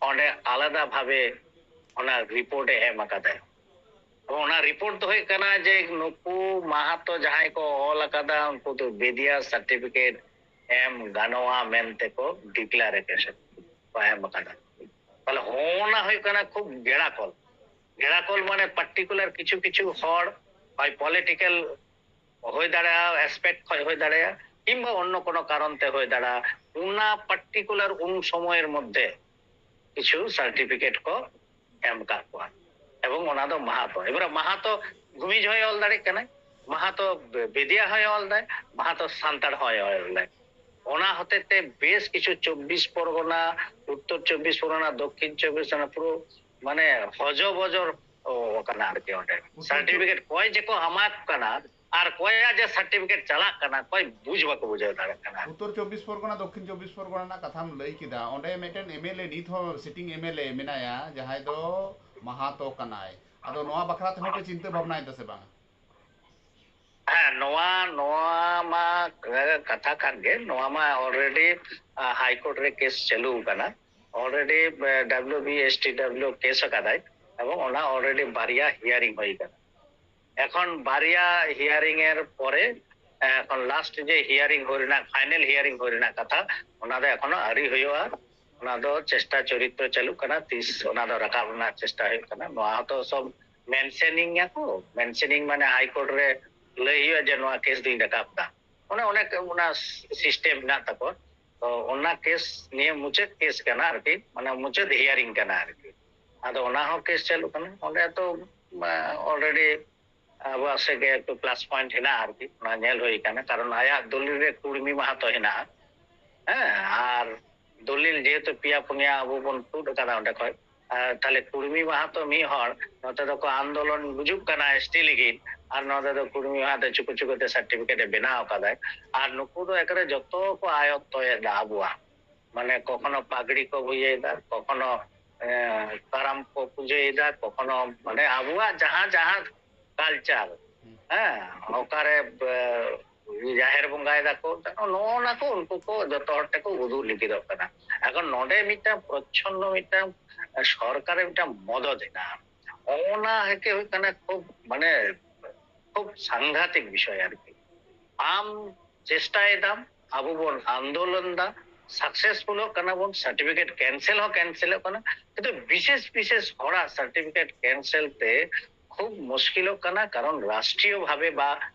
ᱚᱸᱰᱮ ᱟᱞᱟᱫᱟ ᱵᱷᱟᱵᱮ ᱚᱱᱟ ᱨᱤᱯᱳᱨᱴ ᱮ ᱮᱢ ᱟᱠᱟᱫᱟ᱾ ᱚᱱᱟ ᱨᱤᱯᱳᱨᱴ ᱫᱚ ᱦᱩᱭᱩᱜ ᱠᱟᱱᱟ ᱡᱮ ᱱᱩᱠᱩ ᱢᱟᱦᱟᱛᱚ ᱡᱟᱦᱟᱸᱭ ᱠᱚ ᱚᱞ ᱟᱠᱟᱫᱟ, ᱩᱱᱠᱩ ᱫᱚ ᱵᱮᱫᱤᱭᱟ ᱥᱟᱨᱴᱤᱯᱷᱤᱠᱮᱴ ᱮᱢ ᱜᱟᱱᱚᱜᱼᱟ ᱢᱮᱱᱛᱮ ᱠᱚ ᱰᱤᱠᱞᱟᱨᱮᱥᱚᱱ ᱠᱚ ᱮᱢ ᱟᱠᱟᱫᱟ᱾ ᱛᱟᱦᱞᱮ ᱦᱚᱸᱜᱼᱚᱱᱟ ᱦᱩᱭᱩᱜ ᱠᱟᱱᱟ ᱠᱷᱩᱵ ᱜᱮᱲᱟᱠᱚᱞ᱾ ᱜᱮᱲᱟᱠᱚᱞ ᱢᱟᱱᱮ ᱯᱟᱨᱴᱤᱠᱩᱞᱟᱨ ᱠᱤᱪᱷᱩ ᱠᱤᱪᱷᱩ ᱦᱚᱲ ᱦᱚᱭ ᱯᱚᱞᱤᱴᱤᱠᱟᱞ ᱦᱩᱭ ᱫᱟᱲᱮᱭᱟᱜᱼᱟ, ᱮᱥᱯᱮᱠᱴ ᱠᱷᱚᱱ ᱦᱩᱭ ᱫᱟᱲᱮᱭᱟᱜᱼᱟ, ᱠᱤᱝᱵᱟ ᱚᱱᱱᱚ ᱠᱳᱱᱳ ᱠᱟᱨᱚᱱ ᱛᱮ ᱦᱩᱭ ᱫᱟᱲᱮᱭᱟᱜᱼᱟ, ᱚᱱᱟ ᱯᱟᱨᱴᱤᱠᱩᱞᱟᱨ ᱩᱱ ᱥᱚᱢᱚᱭᱮᱨ ᱢᱚᱫᱽᱫᱷᱮ ᱠᱤᱪᱷᱩ ᱥᱟᱨᱴᱤᱯᱷᱤᱠᱮᱴ ᱠᱚ ᱮᱢ ᱠᱟᱜ ᱠᱚᱣᱟ᱾ ᱮᱵᱚᱝ ᱚᱱᱟ ᱫᱚ ᱢᱟᱦᱟᱛᱚ, ᱮᱵᱟᱨᱮ ᱢᱟᱦᱟᱛᱚ ᱵᱷᱩᱢᱤᱡᱽ ᱦᱚᱸᱭ ᱚᱞ ᱫᱟᱲᱮᱭᱟᱜ ᱠᱟᱱᱟᱭ, ᱢᱟᱦᱟᱛᱚ ᱵᱮᱫᱤᱭᱟ ᱦᱚᱸᱭ ᱚᱞ ᱫᱟᱭ, ᱢᱟᱦᱟᱛᱚ ᱥᱟᱱᱛᱟᱲ ᱦᱚᱸᱭ ᱚᱞ ᱫᱟᱭ᱾ ᱚᱱᱟ ᱦᱚᱛᱮᱡ ᱛᱮ ᱵᱮᱥ ᱠᱤᱪᱷᱩ ᱪᱚᱵᱵᱤᱥ ᱯᱚᱨᱜᱚᱱᱟ, ᱩᱛᱛᱚᱨ ᱪᱚᱵᱵᱤᱥ ᱯᱚᱨᱜᱚᱱᱟ, ᱫᱚᱠᱠᱷᱤᱱ ᱪᱚᱵᱵᱤᱥ ᱯᱚᱨᱜᱚᱱᱟ ᱯᱩᱨᱟᱹ ᱢᱟᱱᱮ ᱦᱚᱡᱚ ᱵᱚᱡᱚᱨ ᱟᱠᱟᱱᱟ ᱟᱨᱠᱤ ᱚᱸᱰᱮ᱾ ᱩᱛᱛᱚᱨ ᱥᱟᱨᱴᱤᱯᱷᱤᱠᱮᱴ ᱚᱠᱚᱭ ᱡᱮᱠᱚ ᱮᱢᱟ ᱠᱚ ᱠᱟᱱᱟ ᱟᱨ ᱚᱠᱚᱭᱟᱜ ᱡᱮ ᱥᱟᱨᱴᱤᱯᱷᱤᱠᱮᱴ ᱪᱟᱞᱟᱜ ᱠᱟᱱᱟ, ᱚᱠᱚᱭ ᱵᱩᱡᱽ ᱵᱟᱠᱚ ᱵᱩᱡᱷᱟᱹᱣ ᱫᱟᱲᱮᱭᱟᱜ ᱠᱟᱱᱟ᱾ ᱩᱛᱛᱚᱨ ᱪᱚᱵᱵᱤᱥ ᱯᱚᱨᱜᱚᱱᱟ, ᱫᱚᱠᱠᱷᱤᱱ ᱪᱚᱵᱵᱤᱥ ᱯᱚᱨᱜᱚᱱᱟ ᱨᱮᱱᱟᱜ ᱠᱟᱛᱷᱟᱢ ᱞᱟᱹᱭ ᱠᱮᱫᱟ, ᱚᱸᱰᱮ ᱢᱤᱫᱴᱮᱱ ᱮᱢ ᱮᱞ ᱮ, ᱱᱤᱛ ᱦᱚᱸ ᱥᱤᱴᱤᱝ ᱮᱢ ᱮᱞ ᱮ ᱢᱮᱱᱟᱭᱟ, ᱡᱟᱦᱟᱸᱭ ᱫᱚ ᱢᱟᱦᱟᱛᱚ ᱠᱟᱱᱟᱭ᱾ ᱟᱫᱚ ᱱᱚᱣᱟ ᱵᱟᱠᱷᱨᱟ ᱛᱮᱦᱚᱸ ᱯᱮ ᱪᱤᱱᱛᱟᱹ ᱵᱷᱟᱵᱽᱱᱟᱭᱮᱫᱟ ᱥᱮ ᱵᱟᱝ? ᱦᱮᱸ, ᱱᱚᱣᱟ, ᱱᱚᱣᱟ ᱢᱟ ᱠᱟᱛᱷᱟ ᱠᱟᱱ ᱜᱮ, ᱱᱚᱣᱟ ᱢᱟ ᱚᱞᱨᱮᱰᱤ ᱦᱟᱭ ᱠᱳᱨᱴ ᱨᱮ ᱠᱮᱥ ᱪᱟᱹᱞᱩ ᱟᱠᱟᱱᱟ, already W B S T W case ᱟᱠᱟᱫᱟᱭ, ᱮᱵᱚᱝ ᱚᱱᱟ ᱚᱞᱨᱮᱰᱤ ᱵᱟᱨᱭᱟ ᱦᱤᱭᱟᱨᱤᱝ ᱦᱩᱭ ᱟᱠᱟᱱᱟ᱾ ᱮᱠᱷᱚᱱ ᱵᱟᱨᱭᱟ ᱦᱤᱭᱟᱨᱤᱝ ᱮᱨ ᱯᱚᱨᱮ, ᱮᱠᱷᱚᱱ ᱞᱟᱥᱴ ᱡᱮ ᱦᱤᱭᱟᱨᱤᱝ ᱦᱩᱭ ᱨᱮᱱᱟᱜ, ᱯᱷᱟᱭᱱᱮᱞ ᱦᱤᱭᱟᱨᱤᱝ ᱦᱩᱭ ᱨᱮᱱᱟᱜ ᱠᱟᱛᱷᱟ, ᱚᱱᱟ ᱫᱚ ᱮᱠᱷᱚᱱᱳ ᱟᱹᱣᱨᱤ ᱦᱩᱭᱩᱜᱼᱟ᱾ ᱚᱱᱟ ᱫᱚ ᱪᱮᱥᱴᱟ ᱪᱚᱨᱤᱛᱨᱚ ᱪᱟᱹᱞᱩᱜ ᱠᱟᱱᱟ, ᱛᱤᱥ ᱚᱱᱟ ᱫᱚ ᱨᱟᱠᱟᱵ ᱨᱮᱱᱟᱜ ᱪᱮᱥᱴᱟ ᱦᱩᱭᱩᱜ ᱠᱟᱱᱟ᱾ ᱱᱚᱣᱟ ᱦᱚᱸᱛᱚ ᱥᱚᱵ ᱢᱮᱱᱥᱮᱱᱤᱝ ᱟᱠᱚ, ᱢᱮᱱᱥᱮᱱᱤᱝ ᱢᱟᱱᱮ ᱦᱟᱭ ᱠᱳᱨᱴ ᱨᱮ ᱞᱟᱹᱭ ᱦᱩᱭᱩᱜᱼᱟ ᱡᱮ ᱱᱚᱣᱟ ᱠᱮᱥ ᱫᱩᱧ ᱨᱟᱠᱟᱵ ᱮᱫᱟ, ᱚᱱᱮ ᱚᱱᱮ ᱚᱱᱟ ᱥᱤᱥᱴᱮᱢ ᱢᱮᱱᱟᱜ ᱛᱟᱠᱚᱣᱟ᱾ ᱛᱚ ᱚᱱᱟ ᱠᱮᱥ ᱱᱤᱭᱟᱹ ᱢᱩᱪᱟᱹᱫ ᱠᱮᱥ ᱠᱟᱱᱟ ᱟᱨᱠᱤ, ᱢᱟᱱᱮ ᱢᱩᱪᱟᱹᱫ ᱦᱤᱭᱟᱨᱤᱝ ᱠᱟᱱᱟ ᱟᱨᱠᱤ᱾ ᱟᱫᱚ ᱚᱱᱟ ᱦᱚᱸ ᱠᱮᱥ ᱪᱟᱹᱞᱩᱜ ᱠᱟᱱᱟ᱾ ᱚᱸᱰᱮ ᱛᱚ ᱚᱞᱨᱮᱰᱤ ᱟᱵᱚᱣᱟᱜ ᱥᱮᱫ ᱜᱮ ᱮᱠᱴᱩ ᱯᱞᱟᱥ ᱯᱚᱭᱮᱱᱴ ᱦᱮᱱᱟᱜᱼᱟ ᱟᱨᱠᱤ, ᱚᱱᱟ ᱧᱮᱞ ᱦᱩᱭ ᱠᱟᱱᱟ᱾ ᱠᱟᱨᱚᱱ ᱟᱭᱟᱜ ᱫᱚᱞᱤᱞ ᱨᱮ ᱠᱩᱲᱢᱤ ᱢᱟᱦᱟᱛᱚ ᱦᱮᱱᱟᱜᱼᱟ, ᱦᱮᱸ, ᱟᱨ ᱫᱚᱞᱤᱞ ᱡᱮᱦᱮᱛᱩ ᱯᱮᱭᱟ ᱯᱩᱱᱭᱟ ᱟᱵᱚ ᱵᱚᱱ ᱛᱩᱫ ᱟᱠᱟᱫᱟ ᱚᱸᱰᱮ ᱠᱷᱚᱡ, ᱟᱨ ᱛᱟᱦᱞᱮ ᱠᱩᱲᱢᱤ ᱢᱟᱦᱟᱛᱚ ᱢᱤᱫ ᱦᱚᱲ ᱱᱚᱛᱮ ᱫᱚᱠᱚ ᱟᱱᱫᱳᱞᱚᱱ ᱜᱩᱡᱩᱜ ᱠᱟᱱᱟ ᱮᱥ ᱴᱤ ᱞᱟᱹᱜᱤᱫ, ᱟᱨ ᱱᱚᱛᱮ ᱫᱚ ᱠᱩᱲᱢᱤ ᱢᱟᱦᱟᱛᱚ ᱪᱩᱠᱩ ᱪᱩᱠᱩ ᱛᱮ ᱥᱟᱨᱴᱤᱯᱷᱤᱠᱮᱴ ᱮ ᱵᱮᱱᱟᱣ ᱟᱠᱟᱫᱟᱭ᱾ ᱟᱨ ᱱᱩᱠᱩ ᱫᱚ ᱮᱠᱟᱨᱮ ᱡᱚᱛᱚ ᱠᱚ ᱟᱭᱚᱛᱛᱚᱭᱮᱫᱟ ᱟᱵᱚᱣᱟᱜ, ᱢᱟᱱᱮ ᱠᱚᱠᱷᱚᱱᱚ ᱯᱟᱜᱽᱲᱤ ᱠᱚ ᱵᱩᱡᱷᱟᱹᱣᱮᱫᱟ, ᱠᱚᱠᱷᱚᱱᱚ ᱮ, ᱠᱟᱨᱟᱢ ᱠᱚ ᱯᱩᱡᱟᱹᱭᱮᱫᱟ, ᱠᱚᱠᱷᱚᱱᱚ ᱢᱟᱱᱮ ᱟᱵᱚᱣᱟᱜ ᱡᱟᱦᱟᱸ ᱡᱟᱦᱟᱸ ᱠᱟᱞᱪᱟᱨ, ᱦᱮᱸ, ᱚᱠᱟᱨᱮ ᱮ, ᱡᱟᱦᱮᱨ ᱵᱚᱸᱜᱟᱭ ᱫᱟᱠᱚ, ᱱᱚᱜᱼᱚ ᱱᱟ ᱠᱚ ᱩᱱᱠᱩ ᱠᱚ ᱡᱚᱛᱚ ᱦᱚᱲ ᱴᱷᱮᱱ ᱠᱚ ᱩᱫᱩᱜ ᱞᱟᱹᱜᱤᱫᱚᱜ ᱠᱟᱱᱟ᱾ ᱮᱠᱷᱚᱱ ᱱᱚᱰᱮ ᱢᱤᱫᱴᱟᱝ ᱯᱨᱚᱪᱷᱚᱱᱱᱚ ᱢᱤᱫᱴᱟᱝ ᱥᱚᱨᱠᱟᱨᱮ ᱢᱤᱫᱴᱟᱝ ᱢᱚᱫᱚᱫ ᱦᱮᱱᱟᱜᱼᱟ᱾ ᱚᱱᱟ ᱦᱮᱸ ᱦᱩᱭᱩᱜ ᱠᱟᱱᱟ ᱠᱷᱩᱵ ᱢᱟᱱᱮ ᱠᱷᱩᱵ ᱥᱟᱝᱜᱷᱟᱛᱤᱠ ᱵᱤᱥᱚᱭ ᱟᱨᱠᱤ᱾ ᱟᱢ ᱪᱮᱥᱴᱟᱭᱮᱫᱟᱢ, ᱟᱵᱚ ᱵᱚᱱ ᱟᱱᱫᱳᱞᱚᱱ ᱫᱟ, ᱥᱟᱠᱥᱮᱥᱯᱷᱩᱞᱚᱜ ᱠᱟᱱᱟ ᱵᱚᱱ, ᱥᱟᱨᱴᱤᱯᱷᱤᱠᱮᱴ ᱠᱮᱱᱥᱮᱞ ᱦᱚᱸ ᱠᱮᱱᱥᱮᱞᱚᱜ ᱠᱟᱱᱟ, ᱠᱤᱱᱛᱩ ᱵᱤᱥᱮᱥ ᱵᱤᱥᱮᱥ ᱦᱚᱲᱟᱜ ᱥᱟᱨᱴᱤᱯᱷᱤᱠᱮᱴ ᱠᱮᱱᱥᱮᱞ ᱛᱮ ᱠᱷᱩᱵ ᱢᱩᱥᱠᱤᱞᱚᱜ ᱠᱟᱱᱟ᱾ ᱠᱟᱨᱚᱱ ᱨᱟᱥᱴᱨᱤᱭᱚ ᱵᱷᱟᱵᱮ ᱵᱟ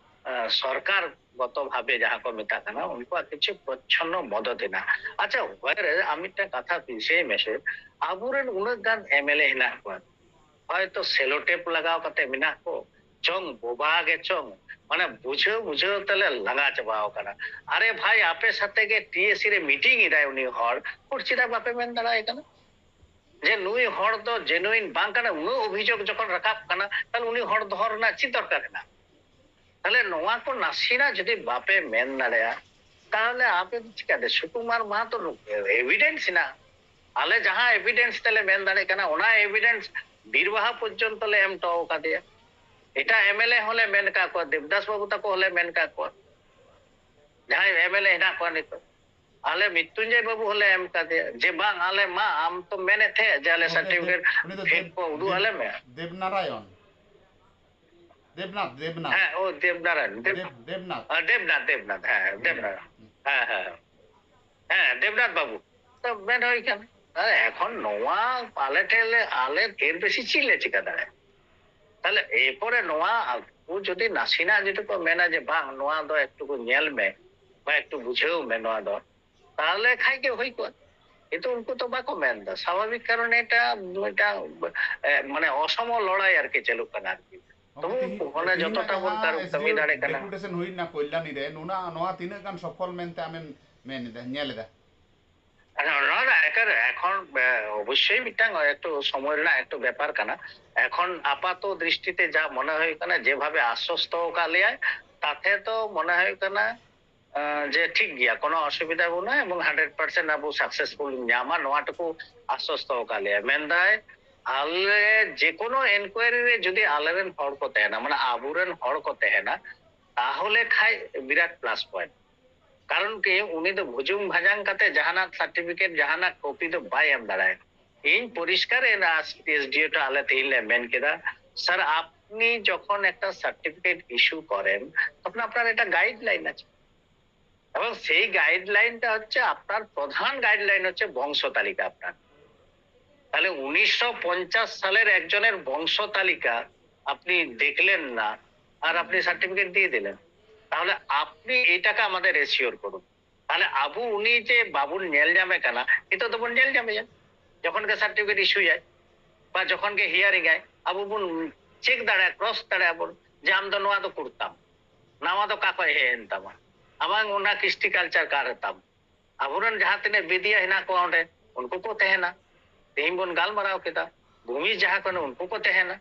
ᱟᱸ, ᱥᱚᱨᱠᱟᱨ ᱜᱚᱛᱚ ᱵᱷᱟᱵᱮ ᱡᱟᱦᱟᱸ ᱠᱚ ᱢᱮᱛᱟᱜ ᱠᱟᱱᱟ, ᱩᱱᱠᱩᱣᱟᱜ ᱠᱤᱪᱷᱩ ᱯᱨᱚᱪᱷᱚᱱᱱᱚ ᱢᱚᱫᱚᱫ ᱦᱮᱱᱟᱜᱼᱟ᱾ ᱟᱪᱪᱷᱟ, ᱩᱵᱷᱚᱭ ᱨᱮ ᱟᱢ ᱢᱤᱫᱴᱟᱝ ᱠᱟᱛᱷᱟ ᱫᱤᱥᱟᱹᱭ ᱢᱮᱥᱮ, ᱟᱵᱚᱨᱮᱱ ᱩᱱᱟᱹᱜ ᱜᱟᱱ ᱮᱢ ᱮᱞ ᱮ ᱦᱮᱱᱟᱜ ᱠᱚᱣᱟ, ᱦᱚᱭᱛᱚ ᱥᱮᱞᱳ ᱴᱮᱯ ᱞᱟᱜᱟᱣ ᱠᱟᱛᱮ ᱢᱮᱱᱟᱜ ᱠᱚ ᱪᱚᱝ, ᱵᱳᱵᱟ ᱜᱮ ᱪᱚᱝ, ᱢᱟᱱᱮ ᱵᱩᱡᱷᱟᱹᱣ ᱵᱩᱡᱷᱟᱹᱣ ᱛᱮᱞᱮ ᱞᱟᱸᱜᱟ ᱪᱟᱵᱟᱣ ᱠᱟᱱᱟ᱾ ᱟᱨᱮ ᱵᱷᱟᱭ, ᱟᱯᱮ ᱥᱟᱛᱮ ᱜᱮ ᱴᱤ ᱮ ᱥᱤ ᱨᱮ ᱢᱤᱴᱤᱝ ᱮᱫᱟᱭ ᱩᱱᱤ ᱦᱚᱲ, ᱩᱱ ᱪᱮᱫᱟᱜ ᱵᱟᱯᱮ ᱢᱮᱱ ᱫᱟᱲᱮᱭᱟᱭ ᱠᱟᱱᱟ ᱡᱮ ᱱᱩᱭ ᱦᱚᱲ ᱫᱚ ᱡᱮᱱᱩᱭᱤᱱ ᱵᱟᱝ ᱠᱟᱱᱟ? ᱩᱱᱟᱹᱜ ᱚᱵᱷᱤᱡᱳᱜᱽ ᱡᱚᱠᱷᱚᱱ ᱨᱟᱠᱟᱵ ᱠᱟᱱᱟ, ᱛᱟᱦᱞᱮ ᱩᱱᱤ ᱦᱚᱲ ᱫᱚᱦᱚ ᱨᱮᱱᱟᱜ ᱪᱮᱫ ᱫᱚᱨᱠᱟᱨ ᱦᱮᱱᱟᱜ? ᱛᱟᱦᱞᱮ ᱱᱚᱣᱟ ᱠᱚ ᱱᱟᱥᱮᱱᱟᱜ ᱡᱩᱫᱤ ᱵᱟᱯᱮ ᱢᱮᱱ ᱫᱟᱲᱮᱭᱟᱜᱼᱟ, ᱛᱟᱦᱞᱮ ᱟᱯᱮ ᱫᱚ ᱪᱤᱠᱟᱹᱛᱮ? ᱥᱩᱠᱩᱢᱟᱨ ᱢᱟᱦᱟᱛᱚ ᱮᱵᱷᱤᱰᱮᱱᱥ ᱦᱮᱱᱟᱜᱼᱟ᱾ ᱟᱞᱮ ᱡᱟᱦᱟᱸ ᱮᱵᱷᱤᱰᱮᱱᱥ ᱛᱮᱞᱮ ᱢᱮᱱ ᱫᱟᱲᱮᱭᱟᱜ ᱠᱟᱱᱟ, ᱚᱱᱟ ᱮᱵᱷᱤᱰᱮᱱᱥ ᱵᱤᱨᱵᱟᱦᱟ ᱯᱚᱨᱡᱚᱱᱛᱚ ᱞᱮ ᱮᱢ ᱦᱚᱴᱚ ᱟᱠᱟᱫᱮᱭᱟ᱾ ᱮᱴᱟᱜ ᱮᱢ ᱮᱞ ᱮ ᱦᱚᱸᱞᱮ ᱢᱮᱱ ᱟᱠᱟᱫ ᱠᱚᱣᱟ, ᱫᱮᱵᱫᱟᱥ ᱵᱟᱹᱵᱩ ᱛᱟᱠᱚ ᱦᱚᱸᱞᱮ ᱢᱮᱱ ᱟᱠᱟᱫ ᱠᱚᱣᱟ, ᱡᱟᱦᱟᱸᱭ ᱮᱢ ᱮᱞ ᱮ ᱦᱮᱱᱟᱜ ᱠᱚᱣᱟ ᱱᱤᱛᱚᱜ᱾ ᱟᱞᱮ ᱢᱨᱤᱛᱩᱧᱡᱚᱭ ᱵᱟᱹᱵᱩ ᱦᱚᱸᱞᱮ ᱮᱢ ᱠᱟᱫᱮᱭᱟ ᱡᱮ, "ᱵᱟᱝ, ᱟᱞᱮ ᱢᱟ, ᱟᱢ ᱛᱚᱢ ᱢᱮᱱᱮᱫ ᱛᱟᱦᱮᱸᱫ ᱡᱮ ᱟᱞᱮ ᱩᱱᱤ ᱫᱚ ᱥᱟᱨᱴᱤᱯᱷᱤᱠᱮᱴ ᱫᱮᱵ-, ᱩᱱᱤ ᱫᱚ ᱯᱷᱮᱠ ᱫᱮᱵ-, ᱠᱚ ᱩᱫᱩᱜ ᱫᱮᱵ-, ᱟᱞᱮ ᱢᱮ᱾" ᱫᱮᱵᱽᱱᱟᱨᱟᱭᱚᱱ᱾ ᱫᱮᱵᱽᱱᱟᱛᱷ, ᱫᱮᱵᱽᱱᱟᱛᱷ᱾ ᱦᱮᱸ, ᱳ ᱫᱮᱵᱽᱱᱟᱨᱟᱭᱚᱱ, ᱫᱮᱵᱽ- ᱫᱮᱵᱽ- ᱫᱮᱵᱽᱱᱟᱛᱷ᱾ ᱟᱨ ᱫᱮᱵᱽᱱᱟᱛᱷ, ᱫᱮᱵᱽᱱᱟᱛᱷ, ᱦᱮᱸ, ᱫᱮᱵᱽᱱᱟᱨᱟᱭᱚᱱ᱾ ᱦᱮᱸ, ᱦᱮᱸ, ᱦᱮᱸ᱾ ᱦᱮᱸ, ᱫᱮᱵᱽᱱᱟᱛᱷ ᱵᱟᱹᱵᱩ᱾ ᱛᱚ ᱢᱮᱱ ᱦᱩᱭ ᱠᱟᱱᱟ, ᱛᱟᱦᱞᱮ ᱮᱠᱷᱚᱱ ᱱᱚᱣᱟ ᱟᱞᱮ ᱴᱷᱮᱱ ᱞᱮ, ᱟᱞᱮ ᱰᱷᱮᱨ ᱵᱮᱥᱤ ᱪᱮᱫ ᱞᱮ ᱪᱤᱠᱟ ᱫᱟᱲᱮᱭᱟᱜᱼᱟ? ᱛᱟᱦᱞᱮ ᱮᱨᱯᱚᱨᱮ ᱱᱚᱣᱟ ᱟᱠᱚ ᱡᱩᱫᱤ ᱱᱟᱥᱮᱱᱟᱜ ᱡᱩᱫᱤ ᱠᱚ ᱢᱮᱱᱟ ᱡᱮ, "ᱵᱟᱝ, ᱱᱚᱣᱟ ᱫᱚ ᱮᱠᱴᱩ ᱠᱚ ᱧᱮᱞ ᱢᱮ, ᱵᱟ ᱮᱠᱴᱩ ᱵᱩᱡᱷᱟᱹᱣ ᱢᱮ ᱱᱚᱣᱟ ᱫᱚ", ᱛᱟᱦᱞᱮ ᱠᱷᱟᱡ ᱜᱮ ᱦᱩᱭ ᱠᱚᱜᱼᱟ᱾ ᱠᱤᱱᱛᱩ ᱩᱱᱠᱩ ᱛᱚ ᱵᱟᱠᱚ ᱢᱮᱱ ᱮᱫᱟ, ᱥᱟᱵᱷᱟᱵᱤᱠ ᱠᱟᱨᱚᱱ ᱮᱴᱟ ᱢᱤᱫᱴᱟᱝ, ᱮ, ᱢᱟᱱᱮ ᱚᱥᱚᱢᱚ ᱞᱚᱲᱟᱭ ᱟᱨᱠᱤ ᱪᱟᱹᱞᱩᱜ ᱠᱟᱱᱟ ᱟᱨᱠᱤ᱾ ᱛᱚᱵᱩ ᱛᱤᱦᱤᱧ- ᱚᱱᱮ ᱛᱤᱦᱤᱧ ᱡᱚᱛᱚᱴᱟ ᱵᱚᱱ ᱡᱟᱦᱟᱸ ᱠᱟᱹᱢᱤ S D O ᱫᱟᱲᱮ ᱠᱟᱱᱟ᱾ ᱰᱮᱯᱩᱴᱮᱥᱚᱱ ᱦᱩᱭᱱᱟ ᱠᱚᱞᱭᱟᱱᱤ ᱨᱮ, ᱱᱚᱣᱟ, ᱱᱚᱣᱟ ᱛᱤᱱᱟᱹᱜ ᱜᱟᱱ ᱥᱚᱯᱷᱚᱞ ᱢᱮᱱᱛᱮ ᱟᱢᱮᱢ ᱢᱮᱱ ᱮᱫᱟ, ᱧᱮᱞ ᱮᱫᱟ? ᱟᱫᱚ ᱱᱚᱣᱟ ᱫᱚ ᱮᱠᱟᱞ ᱮᱠᱷᱚᱱ, ᱮ, ᱚᱵᱚᱥᱥᱳᱭ ᱢᱤᱫᱴᱟᱝ ᱮᱠᱴᱩ ᱥᱚᱢᱚᱭ ᱨᱮᱱᱟᱜ ᱮᱠᱴᱩ ᱵᱮᱯᱟᱨ ᱠᱟᱱᱟ᱾ ᱮᱠᱷᱚᱱ ᱟᱯᱟᱛᱚ ᱫᱨᱤᱥᱴᱤ ᱛᱮ ᱡᱟ ᱢᱚᱱᱮ ᱦᱩᱭᱩᱜ ᱠᱟᱱᱟ, ᱡᱮᱵᱷᱟᱵᱮ ᱟᱥᱥᱚᱥᱛᱚ ᱟᱠᱟᱫ ᱞᱮᱭᱟᱭ, ᱛᱟᱛᱮ ᱛᱚ ᱢᱚᱱᱮ ᱦᱩᱭᱩᱜ ᱠᱟᱱᱟ, ᱮ, ᱡᱮ ᱴᱷᱤᱠ ᱜᱮᱭᱟ, ᱠᱳᱱᱳ ᱚᱥᱩᱵᱤᱫᱷᱟ ᱵᱟᱹᱱᱩᱜᱼᱟ ᱮᱵᱚᱝ hundred percent ᱟᱵᱚ successful ᱧᱟᱢᱟ, ᱱᱚᱣᱟ ᱴᱩᱠᱩ ᱟᱥᱥᱚᱥᱛᱚ ᱟᱠᱟᱫ ᱞᱮᱭᱟ᱾ ᱢᱮᱱᱫᱟᱭ, ᱟᱞᱮ ᱡᱮᱠᱳᱱᱳ inquiry ᱨᱮ ᱡᱩᱫᱤ ᱟᱞᱮᱨᱮᱱ ᱦᱚᱲ ᱠᱚ ᱛᱟᱦᱮᱱᱟ, ᱢᱟᱱᱮ ᱟᱵᱚᱨᱮᱱ ᱦᱚᱲ ᱠᱚ ᱛᱟᱦᱮᱱᱟ, ᱛᱟᱦᱚᱞᱮ ᱠᱷᱟᱡ ᱵᱤᱨᱟᱴ plus point᱾ ᱠᱟᱨᱚᱱ ᱠᱤ, ᱩᱱᱤ ᱫᱚ ᱵᱷᱩᱡᱩᱝ ᱵᱷᱟᱡᱟᱝ ᱠᱟᱛᱮ ᱡᱟᱦᱟᱱᱟᱜ certificate, ᱡᱟᱦᱟᱱᱟᱜ copy ᱫᱚ ᱵᱟᱭ ᱮᱢ ᱫᱟᱲᱮᱭᱟᱜᱼᱟ᱾ ᱤᱧ ᱯᱚᱨᱤᱥᱠᱟᱨ ᱮᱱᱟ, S D O ᱴᱷᱮᱱ ᱟᱞᱮ ᱛᱮᱦᱮᱧ ᱞᱮ ᱢᱮᱱ ᱠᱮᱫᱟ, "স্যার, আপনি যখন একটা সার্টিফিকেট ইস্যু করেন, তখন আপনার একটা গাইডলাইন আছে, এবং সেই গাইডলাইনটা হচ্ছে, আপনার প্রধান গাইডলাইন হচ্ছে বংশ তালিকা আপনার। তাহলে উনিশশো পঞ্চাশ সালের একজনের বংশ তালিকা আপনি দেখলেন না, আর আপনি সার্টিফিকেট দিয়ে দিলেন, তাহলে আপনি এইটাকে আমাদের অ্যাসিওর করুন।" ᱛᱟᱦᱞᱮ ᱟᱵᱚ ᱩᱱᱤ ᱡᱮ ᱵᱟᱵᱚᱱ ᱧᱮᱞ ᱧᱟᱢᱮ ᱠᱟᱱᱟ, ᱱᱤᱛᱚᱜ ᱫᱚᱵᱚᱱ ᱧᱮᱞ ᱧᱟᱢᱮᱭᱟ᱾ ᱡᱚᱠᱷᱚᱱ ᱜᱮ ᱥᱟᱨᱴᱤᱯᱷᱤᱠᱮᱴ ᱤᱥᱩᱭᱟᱭ ᱵᱟ ᱡᱚᱠᱷᱚᱱ ᱜᱮ ᱦᱤᱭᱟᱨᱤᱝ ᱟᱭ, ᱟᱵᱚ ᱵᱚᱱ ᱪᱮᱠ ᱫᱟᱲᱮᱭᱟᱜᱼᱟ, ᱠᱨᱚᱥ ᱫᱟᱲᱮᱭᱟᱜᱼᱟ ᱵᱚᱱ ᱡᱮ ᱟᱢ ᱫᱚ ᱱᱚᱣᱟ ᱫᱚ ᱠᱩᱨᱛᱟᱢ, ᱱᱟᱣᱟ ᱫᱚ ᱚᱠᱟ ᱠᱷᱚᱱ ᱦᱮᱡ ᱮᱱ ᱛᱟᱢᱟ, ᱟᱢᱟᱝ ᱚᱱᱟ ᱠᱨᱤᱥᱴᱤ ᱠᱟᱞᱪᱟᱨ ᱚᱠᱟ ᱨᱮ ᱛᱟᱢ᱾ ᱟᱵᱚᱨᱮᱱ ᱡᱟᱦᱟᱸ ᱛᱤᱱᱟᱹᱜ ᱵᱮᱫᱤᱭᱟ ᱦᱮᱱᱟᱜ ᱠᱚᱣᱟ ᱚᱸᱰᱮ, ᱩᱱᱠᱩ ᱠᱚ ᱛᱟᱦᱮᱱᱟ᱾ ᱛᱮᱦᱮᱧ ᱵᱚᱱ ᱜᱟᱞᱢᱟᱨᱟᱣ ᱠᱮᱫᱟ, ᱵᱷᱩᱢᱤ ᱡᱟᱦᱟᱸ ᱠᱟᱱᱟ ᱩᱱᱠᱩ ᱠᱚ ᱛᱟᱦᱮᱱᱟ᱾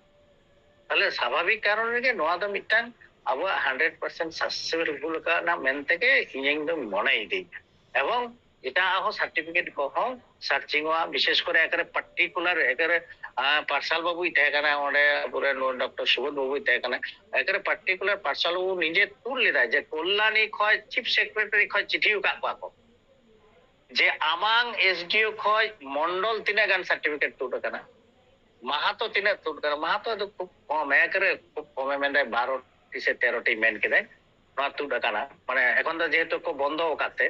ᱛᱟᱦᱞᱮ ᱥᱟᱵᱷᱟᱵᱤᱠ ᱠᱟᱨᱚᱱ ᱨᱮᱜᱮ ᱱᱚᱣᱟ ᱫᱚ ᱢᱤᱫᱴᱟᱝ ᱟᱵᱚᱣᱟᱜ hundred percent successful ᱠᱟᱱᱟ ᱢᱮᱱᱛᱮ ᱜᱮ ᱤᱧᱤᱧ ᱫᱚᱧ ᱢᱚᱱᱮᱭᱮᱫᱟᱹᱧ᱾ ᱮᱵᱚᱝ ᱮᱴᱟᱜ ᱦᱚᱸ ᱥᱟᱨᱴᱤᱯᱷᱤᱠᱮᱴ ᱠᱚᱦᱚᱸ ᱥᱟᱨᱪᱤᱝᱚᱜᱼᱟ, ᱵᱤᱥᱮᱥ ᱠᱚᱨᱮ ᱮᱠᱟᱨᱮ ᱯᱟᱨᱴᱤᱠᱩᱞᱟᱨ ᱮᱠᱟᱨᱮ, ᱟᱸ, ᱯᱟᱨᱥᱟᱞ ᱵᱟᱹᱵᱩᱭ ᱛᱟᱦᱮᱸ ᱠᱟᱱᱟ ᱚᱸᱰᱮ, ᱟᱵᱚᱨᱮᱱ ᱱᱩᱭ ᱰᱚᱠᱴᱚᱨ ᱥᱩᱵᱳᱫᱷ ᱵᱟᱹᱵᱩᱭ ᱛᱟᱦᱮᱸ ᱠᱟᱱᱟ, ᱮᱠᱟᱨᱮ ᱯᱟᱨᱴᱤᱠᱩᱞᱟᱨ ᱯᱟᱨᱥᱟᱞ ᱵᱟᱹᱵᱩ ᱱᱤᱡᱮ ᱛᱩᱫ ᱞᱮᱫᱟᱭ ᱡᱮ ᱠᱚᱞᱞᱟᱱᱤ ᱠᱷᱚᱡ ᱪᱤᱯ ᱥᱮᱠᱨᱮᱴᱟᱨᱤ ᱠᱷᱚᱡ ᱪᱤᱴᱷᱤ ᱟᱠᱟᱫ ᱠᱚᱣᱟ ᱠᱚ ᱡᱮ ᱟᱢᱟᱝ ᱮᱥᱰᱤᱳ ᱠᱷᱚᱡ ᱢᱚᱱᱰᱚᱞ ᱛᱤᱱᱟᱹᱜ ᱜᱟᱱ ᱥᱟᱨᱴᱤᱯᱷᱤᱠᱮᱴ ᱛᱩᱫ ᱟᱠᱟᱱᱟ, ᱢᱟᱦᱟᱛᱚ ᱛᱤᱱᱟᱹᱜ ᱛᱩᱫ ᱠᱟᱱᱟ? ᱢᱟᱦᱟᱛᱚ ᱫᱚ ᱠᱷᱩᱵ ᱠᱚᱢ, ᱮᱠ ᱨᱮ ᱠᱷᱩᱵ ᱠᱚᱢᱮ ᱢᱮᱱᱫᱟᱭ, ᱵᱟᱨᱚ ᱴᱤ ᱥᱮ ᱛᱮᱨᱚ ᱴᱤ ᱢᱮᱱ ᱠᱮᱫᱟᱭ, ᱱᱚᱣᱟ ᱛᱩᱫ ᱟᱠᱟᱱᱟ᱾ ᱢᱟᱱᱮ ᱮᱠᱷᱚᱱ ᱫᱚ ᱡᱮᱦᱮᱛᱩ ᱠᱚ ᱵᱚᱱᱫᱚ ᱟᱠᱟᱫ ᱛᱮ,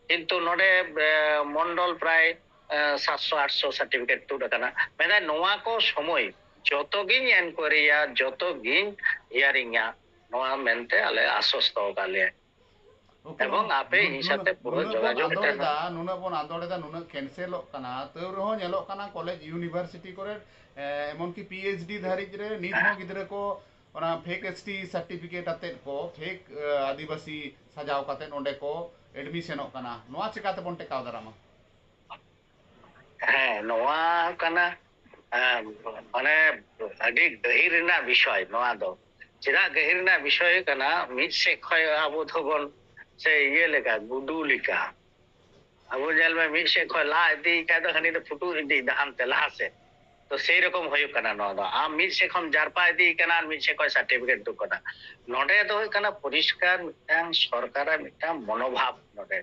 ᱠᱤᱱᱛᱩ ᱱᱚᱰᱮ ᱮ, ᱢᱚᱱᱰᱚᱞ ᱯᱨᱟᱭ ᱮ, ᱥᱟᱛᱥᱚ ᱟᱴᱥᱚ ᱥᱟᱨᱴᱤᱯᱷᱤᱠᱮᱴ ᱛᱩᱫ ᱟᱠᱟᱱᱟ᱾ ᱢᱮᱱᱫᱟᱭ ᱱᱚᱣᱟ ᱠᱚ ᱥᱚᱢᱚᱭ ᱡᱚᱛᱚ ᱜᱤᱧ ᱮᱱᱠᱣᱟᱭᱨᱤᱭᱟ, ᱡᱚᱛᱚ ᱜᱤᱧ ᱦᱤᱭᱟᱨᱤᱝᱟ, ᱱᱚᱣᱟ ᱢᱮᱱᱛᱮ ᱟᱞᱮ ᱟᱥᱚᱥᱛᱚ ᱟᱠᱟᱫ ᱞᱮᱭᱟ᱾ ᱮᱵᱚᱝ ᱟᱯᱮ ᱤᱧ ᱥᱟᱛᱮ ᱯᱩᱨᱟᱹ ᱱᱩᱱᱟᱹᱜ ᱵᱚᱱ ᱡᱳᱜᱟᱡᱳᱜ ᱟᱸᱫᱳᱲ ᱮᱫᱟ, ᱱᱩᱱᱟᱹᱜ ᱵᱚᱱ ᱟᱸᱫᱳᱲ ᱮᱫᱟ, ᱱᱩᱱᱟᱹᱜ ᱠᱮᱱᱥᱮᱞᱚᱜ ᱠᱟᱱᱟ, ᱛᱟᱹᱣ ᱨᱮᱦᱚᱸ ᱧᱮᱞᱚᱜ ᱠᱟᱱᱟ ᱠᱚᱞᱮᱡᱽ ᱤᱭᱩᱱᱤᱵᱷᱟᱨᱥᱤᱴᱤ ᱠᱚᱨᱮ ᱮ, ᱮᱢᱚᱱᱠᱤ ᱯᱤ ᱮᱭᱤᱪ ᱰᱤ ᱫᱷᱟᱹᱨᱤᱡ ᱨᱮ ᱱᱤᱛ ᱦᱚᱸ ᱜᱤᱫᱽᱨᱟᱹ ᱠᱚ ᱚᱱᱟ ᱯᱷᱮᱠ ᱮᱥ ᱴᱤ ᱥᱟᱨᱴᱤᱯᱷᱤᱠᱮᱴ ᱟᱛᱮᱫ ᱠᱚ, ᱯᱷᱮᱠ ᱟᱹᱫᱤᱵᱟᱹᱥᱤ ᱥᱟᱡᱟᱣ ᱠᱟᱛᱮᱫ ᱚᱸᱰᱮ ᱠᱚ ᱮᱰᱢᱤᱥᱚᱱᱚᱜ ᱠᱟᱱᱟ᱾ ᱱᱚᱣᱟ ᱪᱮᱠᱟᱛᱮᱵᱚᱱ ᱴᱮᱠᱟᱣ ᱫᱟᱨᱟᱢᱟ? ᱦᱮᱸ, ᱱᱚᱣᱟ ᱠᱟᱱᱟ ᱮ, ᱢᱟᱱᱮ ᱟᱹᱰᱤ ᱜᱟᱹᱦᱤᱨ ᱨᱮᱱᱟᱜ ᱵᱤᱥᱚᱭ ᱱᱚᱣᱟ ᱫᱚ᱾ ᱪᱮᱫᱟᱜ ᱜᱟᱹᱦᱤᱨ ᱨᱮᱱᱟᱜ ᱵᱤᱥᱚᱭ ᱠᱟᱱᱟ? ᱢᱤᱫ ᱥᱮᱫ ᱠᱷᱚᱱ ᱟᱵᱚ ᱫᱚᱵᱚᱱ ᱥᱮ ᱤᱭᱟᱹ ᱞᱮᱠᱟ, ᱜᱩᱰᱩ ᱞᱮᱠᱟ ᱟᱵᱚ ᱧᱮᱞ ᱢᱮ, ᱢᱤᱫ ᱥᱮᱫ ᱠᱷᱚᱱ ᱞᱟᱦᱟ ᱤᱫᱤᱭ ᱠᱷᱟᱡ ᱫᱚ ᱦᱟᱹᱱᱤ ᱫᱚ ᱯᱷᱩᱴᱩ ᱤᱫᱤᱭᱮᱫᱟ ᱦᱟᱱᱛᱮ ᱞᱟᱦᱟ ᱥᱮᱫ᱾ ᱛᱚ ᱥᱮᱭ ᱨᱚᱠᱚᱢ ᱦᱩᱭᱩᱜ ᱠᱟᱱᱟ ᱱᱚᱣᱟ ᱫᱚ᱾ ᱟᱢ ᱢᱤᱫ ᱥᱮᱫ ᱠᱷᱚᱱ ᱡᱟᱨᱯᱟ ᱤᱫᱤᱭ ᱠᱟᱱᱟ ᱟᱨ ᱢᱤᱫ ᱥᱮᱫ ᱠᱷᱚᱱ ᱥᱟᱨᱴᱤᱯᱷᱤᱠᱮᱴ ᱫᱩᱜ ᱠᱟᱱᱟ᱾ ᱱᱚᱰᱮ ᱫᱚ ᱦᱩᱭᱩᱜ ᱠᱟᱱᱟ ᱯᱚᱨᱤᱥᱠᱟᱨ ᱢᱤᱫᱴᱟᱝ ᱥᱚᱨᱠᱟᱨᱟᱜ ᱢᱤᱫᱴᱟᱝ ᱢᱚᱱᱳᱵᱷᱟᱵ ᱱᱚᱰᱮ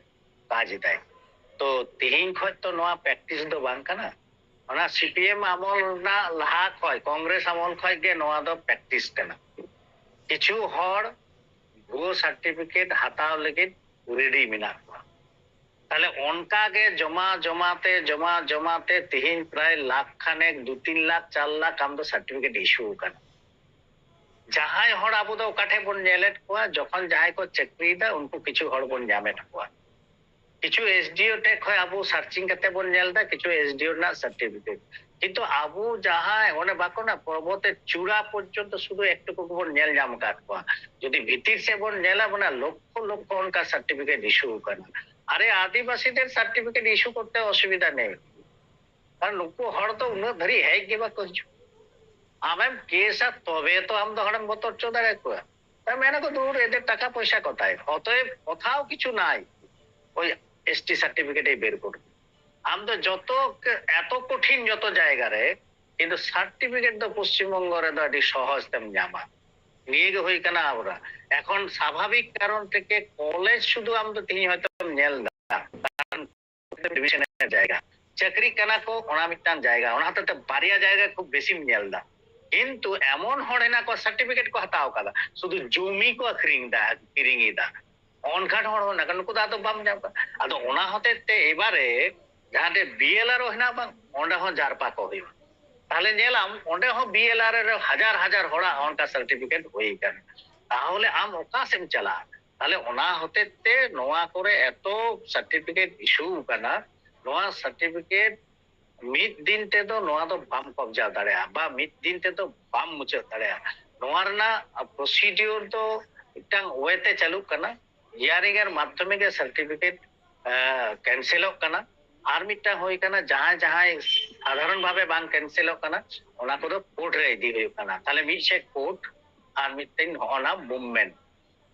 ᱠᱟᱡᱽ ᱮᱫᱟᱭ᱾ ᱛᱚ ᱛᱤᱦᱤᱧ ᱠᱷᱚᱱ ᱛᱚ ᱱᱚᱣᱟ ᱯᱨᱮᱠᱴᱤᱥ ᱫᱚ ᱵᱟᱝ ᱠᱟᱱᱟ᱾ ᱚᱱᱟ ᱥᱤ ᱯᱤ ᱮᱢ ᱟᱢᱚᱞ ᱨᱮᱱᱟᱜ ᱞᱟᱦᱟ ᱠᱷᱚᱱ, ᱠᱚᱝᱜᱨᱮᱥ ᱟᱢᱚᱞ ᱠᱷᱚᱱ ᱜᱮ ᱱᱚᱣᱟ ᱫᱚ ᱯᱨᱮᱠᱴᱤᱥ ᱠᱟᱱᱟ᱾ ᱠᱤᱪᱷᱩ ᱦᱚᱲ ᱵᱷᱩᱣᱟᱹ ᱥᱟᱨᱴᱤᱯᱷᱤᱠᱮᱴ ᱦᱟᱛᱟᱣ ᱞᱟᱹᱜᱤᱫ ᱨᱮᱰᱤ ᱢᱮᱱᱟᱜ ᱠᱚᱣᱟ᱾ ᱛᱟᱦᱞᱮ ᱚᱱᱠᱟ ᱜᱮ ᱡᱚᱢᱟ ᱡᱚᱢᱟ ᱛᱮ, ᱡᱚᱢᱟ ᱡᱚᱢᱟ ᱛᱮ ᱛᱤᱦᱤᱧ ᱯᱨᱟᱭ ᱞᱟᱠᱷ ᱠᱷᱟᱱᱮᱠ, ᱫᱩ ᱛᱤᱱ ᱞᱟᱠᱷ, ᱪᱟᱨ ᱞᱟᱠᱷ ᱟᱢ ᱫᱚ ᱥᱟᱨᱴᱤᱯᱷᱤᱠᱮᱴ ᱤᱥᱩ ᱟᱠᱟᱱᱟ᱾ ᱡᱟᱦᱟᱸᱭ ᱦᱚᱲ ᱟᱵᱚ ᱫᱚ ᱚᱠᱟ ᱴᱷᱮᱱ ᱵᱚᱱ ᱧᱮᱞᱮᱫ ᱠᱚᱣᱟ, ᱡᱚᱠᱷᱚᱱ ᱡᱟᱦᱟᱸᱭ ᱠᱚ ᱪᱟᱹᱠᱨᱤᱭᱮᱫᱟ, ᱩᱱᱠᱩ ᱠᱤᱪᱷᱩ ᱦᱚᱲ ᱵᱚᱱ ᱧᱟᱢᱮᱫ ᱠᱚᱣᱟ᱾ ᱠᱤᱪᱷᱩ ᱮᱥ ᱰᱤ ᱳ ᱴᱷᱮᱡ ᱠᱷᱚᱡ ᱟᱵᱚ ᱥᱟᱨᱪᱤᱝ ᱠᱟᱛᱮ ᱵᱚᱱ ᱧᱮᱞ ᱮᱫᱟ, ᱠᱤᱪᱷᱩ ᱮᱥ ᱰᱤ ᱳ ᱨᱮᱱᱟᱜ ᱥᱟᱨᱴᱤᱯᱷᱤᱠᱮᱴ᱾ ᱠᱤᱱᱛᱩ ᱟᱵᱚ ᱡᱟᱦᱟᱸᱭ ᱚᱱᱮ ᱵᱟᱠᱚ ᱢᱮᱱᱟ, ᱯᱚᱨᱵᱚᱛᱮ ᱪᱩᱲᱟ ᱯᱚᱨᱡᱚᱱᱛᱚ ᱥᱩᱫᱷᱩ ᱮᱠᱴᱩᱠᱩ ᱜᱮᱵᱚᱱ ᱧᱮᱞ ᱧᱟᱢ ᱟᱠᱟᱫ ᱠᱚᱣᱟ᱾ ᱡᱩᱫᱤ ᱵᱷᱤᱛᱤᱨ ᱥᱮᱫ ᱵᱚᱱ ᱧᱮᱞᱟ, ᱢᱟᱱᱮ ᱞᱚᱠᱠᱷᱚ ᱞᱚᱠᱠᱷᱚ ᱚᱱᱠᱟ ᱥᱟᱨᱴᱤᱯᱷᱤᱠᱮᱴ ᱤᱥᱩ ᱟᱠᱟᱱᱟ᱾ ᱟᱨᱮ, ᱟᱹᱫᱤᱵᱟᱹᱥᱤ ᱫᱮᱨ ᱥᱟᱨᱴᱤᱯᱷᱤᱠᱮᱴ ᱤᱥᱩ ᱠᱚᱨᱛᱮ ᱚᱥᱩᱵᱤᱫᱷᱟ ᱱᱮᱭ, ᱠᱟᱨᱚᱱ ᱱᱩᱠᱩ ᱦᱚᱲ ᱫᱚ ᱩᱱᱟᱹᱜ ᱫᱷᱟᱹᱨᱤᱡ ᱦᱮᱡ ᱜᱮ ᱵᱟᱠᱚ ᱦᱤᱡᱩᱜ᱾ ᱟᱢᱮᱢ ᱠᱮᱥᱟ ᱛᱚᱵᱮ ᱛᱚ ᱟᱢ ᱫᱚ ᱦᱚᱲᱮᱢ ᱵᱚᱛᱚᱨ ᱦᱚᱪᱚ ᱫᱟᱲᱮᱭᱟᱠᱚᱣᱟ᱾ ᱛᱟᱨ ᱢᱮᱱᱟ ᱠᱚ, "ᱫᱩᱨ, ᱮᱫᱮᱨ ᱴᱟᱠᱟ ᱯᱚᱭᱥᱟ ᱠᱚᱛᱟᱭ?" ᱚᱛᱚᱮᱵ ᱠᱚᱛᱷᱟᱣ ᱠᱤᱪᱷᱩ ᱱᱟᱭ ᱳᱭ ᱮᱥ ᱴᱤ ᱥᱟᱨᱴᱤᱯᱷᱤᱠᱮᱴ ᱮ ᱵᱮᱨ ᱠᱚᱨ᱾ ᱟᱢ ᱫᱚ ᱡᱚᱛᱚ ᱠᱮ-, ᱮᱛᱚ ᱠᱚᱴᱷᱤᱱ ᱡᱚᱛᱚ ᱡᱟᱭᱜᱟ ᱨᱮ, ᱠᱤᱱᱛᱩ ᱥᱟᱨᱴᱤᱯᱷᱤᱠᱮᱴ ᱫᱚ ᱯᱚᱥᱪᱤᱢ ᱵᱚᱝᱜᱚ ᱨᱮᱫᱚ ᱟᱹᱰᱤ ᱥᱚᱦᱚᱡ ᱛᱮᱢ ᱧᱟᱢᱟ᱾ ᱱᱤᱭᱟᱹ ᱜᱮ ᱦᱩᱭ ᱠᱟᱱᱟ ᱟᱵᱚᱨᱟ᱾ ᱮᱠᱷᱚᱱ ᱥᱟᱵᱷᱟᱵᱤᱠ ᱠᱟᱨᱚᱱ ᱛᱮᱜᱮ ᱠᱚᱞᱮᱡᱽ ᱥᱩᱫᱷᱩ ᱟᱢ ᱫᱚ ᱛᱤᱦᱤᱧ ᱦᱚᱭᱛᱚᱢ ᱧᱮᱞ ᱫᱟ, ᱠᱟᱨᱚᱱ ᱰᱤᱵᱷᱤᱥᱚᱱ ᱨᱮᱱᱟᱜ ᱡᱟᱭᱜᱟ᱾ ᱪᱟᱹᱠᱨᱤ ᱠᱟᱱᱟ ᱠᱚ, ᱚᱱᱟ ᱢᱤᱫᱴᱟᱝ ᱡᱟᱭᱜᱟ, ᱚᱱᱟ ᱦᱚᱛᱮᱡ ᱛᱮ ᱵᱟᱨᱭᱟ ᱡᱟᱭᱜᱟ ᱠᱷᱩᱵ ᱵᱮᱥᱤᱢ ᱧᱮᱞ ᱮᱫᱟ᱾ ᱠᱤᱱᱛᱩ ᱮᱢᱚᱱ ᱦᱚᱲ ᱦᱮᱱᱟᱜ ᱠᱚᱣᱟ, ᱥᱟᱨᱴᱤᱯᱷᱤᱠᱮᱴ ᱠᱚ ᱦᱟᱛᱟᱣ ᱠᱟᱫᱟ, ᱥᱩᱫᱷᱩ ᱡᱚᱢᱤ ᱠᱚ ᱟᱹᱠᱷᱨᱤᱧ ᱮᱫᱟ, ᱠᱤᱨᱤᱧ ᱮᱫᱟ, ᱚᱱᱠᱟᱱ ᱦᱚᱲ ᱦᱚᱸ ᱦᱮᱱᱟᱜ ᱠᱚᱣᱟ᱾ ᱱᱩᱠᱩ ᱫᱚ ᱟᱫᱚ ᱵᱟᱢ ᱧᱟᱢ ᱠᱚᱣᱟ᱾ ᱟᱫᱚ ᱚᱱᱟ ᱦᱚᱛᱮᱡ ᱛᱮ ᱮᱵᱟᱨᱮ ᱡᱟᱦᱟᱸ ᱨᱮ ᱵᱤ ᱮᱞ ᱟᱨ ᱳ ᱦᱮᱱᱟᱜ, ᱵᱟᱝ, ᱚᱸᱰᱮ ᱦᱚᱸ ᱡᱟᱨᱯᱟ ᱠᱚ ᱦᱩᱭᱩᱜᱼᱟ᱾ ᱛᱟᱦᱞᱮ ᱧᱮᱞᱟᱢ, ᱚᱸᱰᱮ ᱦᱚᱸ ᱵᱤ ᱮᱞ ᱟᱨ ᱳ ᱨᱮ ᱦᱟᱡᱟᱨ ᱦᱟᱡᱟᱨ ᱦᱚᱲᱟᱜ ᱚᱱᱠᱟ ᱥᱟᱨᱴᱤᱯᱷᱤᱠᱮᱴ ᱦᱩᱭ ᱟᱠᱟᱱᱟ᱾ ᱛᱟᱦᱚᱞᱮ ᱟᱢ ᱚᱠᱟ ᱥᱮᱫ ᱮᱢ ᱪᱟᱞᱟᱜᱼᱟ? ᱛᱟᱦᱞᱮ ᱚᱱᱟ ᱦᱚᱛᱮᱡ ᱛᱮ ᱱᱚᱣᱟ ᱠᱚᱨᱮ ᱮᱛᱚ ᱥᱟᱨᱴᱤᱯᱷᱤᱠᱮᱴ ᱤᱥᱩ ᱟᱠᱟᱱᱟ, ᱱᱚᱣᱟ ᱥᱟᱨᱴᱤᱯᱷᱤᱠᱮᱴ ᱢᱤᱫ ᱫᱤᱱ ᱛᱮᱫᱚ ᱱᱚᱣᱟ ᱫᱚ ᱵᱟᱢ ᱠᱚᱵᱡᱟ ᱫᱟᱲᱮᱭᱟᱜᱼᱟ, ᱵᱟ ᱢᱤᱫ ᱫᱤᱱ ᱛᱮᱫᱚ ᱵᱟᱢ ᱢᱩᱪᱟᱹᱫ ᱫᱟᱲᱮᱭᱟᱜᱼᱟ᱾ ᱱᱚᱣᱟ ᱨᱮᱱᱟᱜ ᱯᱨᱚᱥᱤᱰᱤᱭᱳᱨ ᱫᱚ ᱢᱤᱫᱴᱟᱝ ᱳᱭᱮ ᱛᱮ ᱪᱟᱹᱞᱩᱜ ᱠᱟᱱᱟ, ᱦᱤᱭᱟᱨᱤᱝ ᱮᱨ ᱢᱟᱫᱽᱫᱷᱚᱢᱮ ᱜᱮ ᱥᱟᱨᱴᱤᱯᱷᱤᱠᱮᱴ ᱠᱮᱱᱥᱮᱞᱚᱜ ᱠᱟᱱᱟ᱾ ᱟᱨ ᱢᱤᱫᱴᱟᱝ ᱦᱩᱭ ᱠᱟᱱᱟ, ᱡᱟᱦᱟᱸᱭ ᱡᱟᱦᱟᱸᱭ ᱥᱟᱫᱷᱟᱨᱚᱱ ᱵᱷᱟᱵᱮ ᱵᱟᱝ ᱠᱮᱱᱥᱮᱞᱚᱜ ᱠᱟᱱᱟ, ᱚᱱᱟ ᱠᱚᱫᱚ ᱠᱳᱨᱴ ᱨᱮ ᱤᱫᱤ ᱦᱩᱭᱩᱜ ᱠᱟᱱᱟ᱾ ᱛᱟᱦᱞᱮ ᱢᱤᱫ ᱥᱮᱫ ᱠᱳᱨᱴ ᱟᱨ ᱢᱤᱫᱴᱮᱱ ᱦᱚᱸᱜᱼᱚ ᱱᱟ ᱢᱩᱵᱷᱢᱮᱱᱴ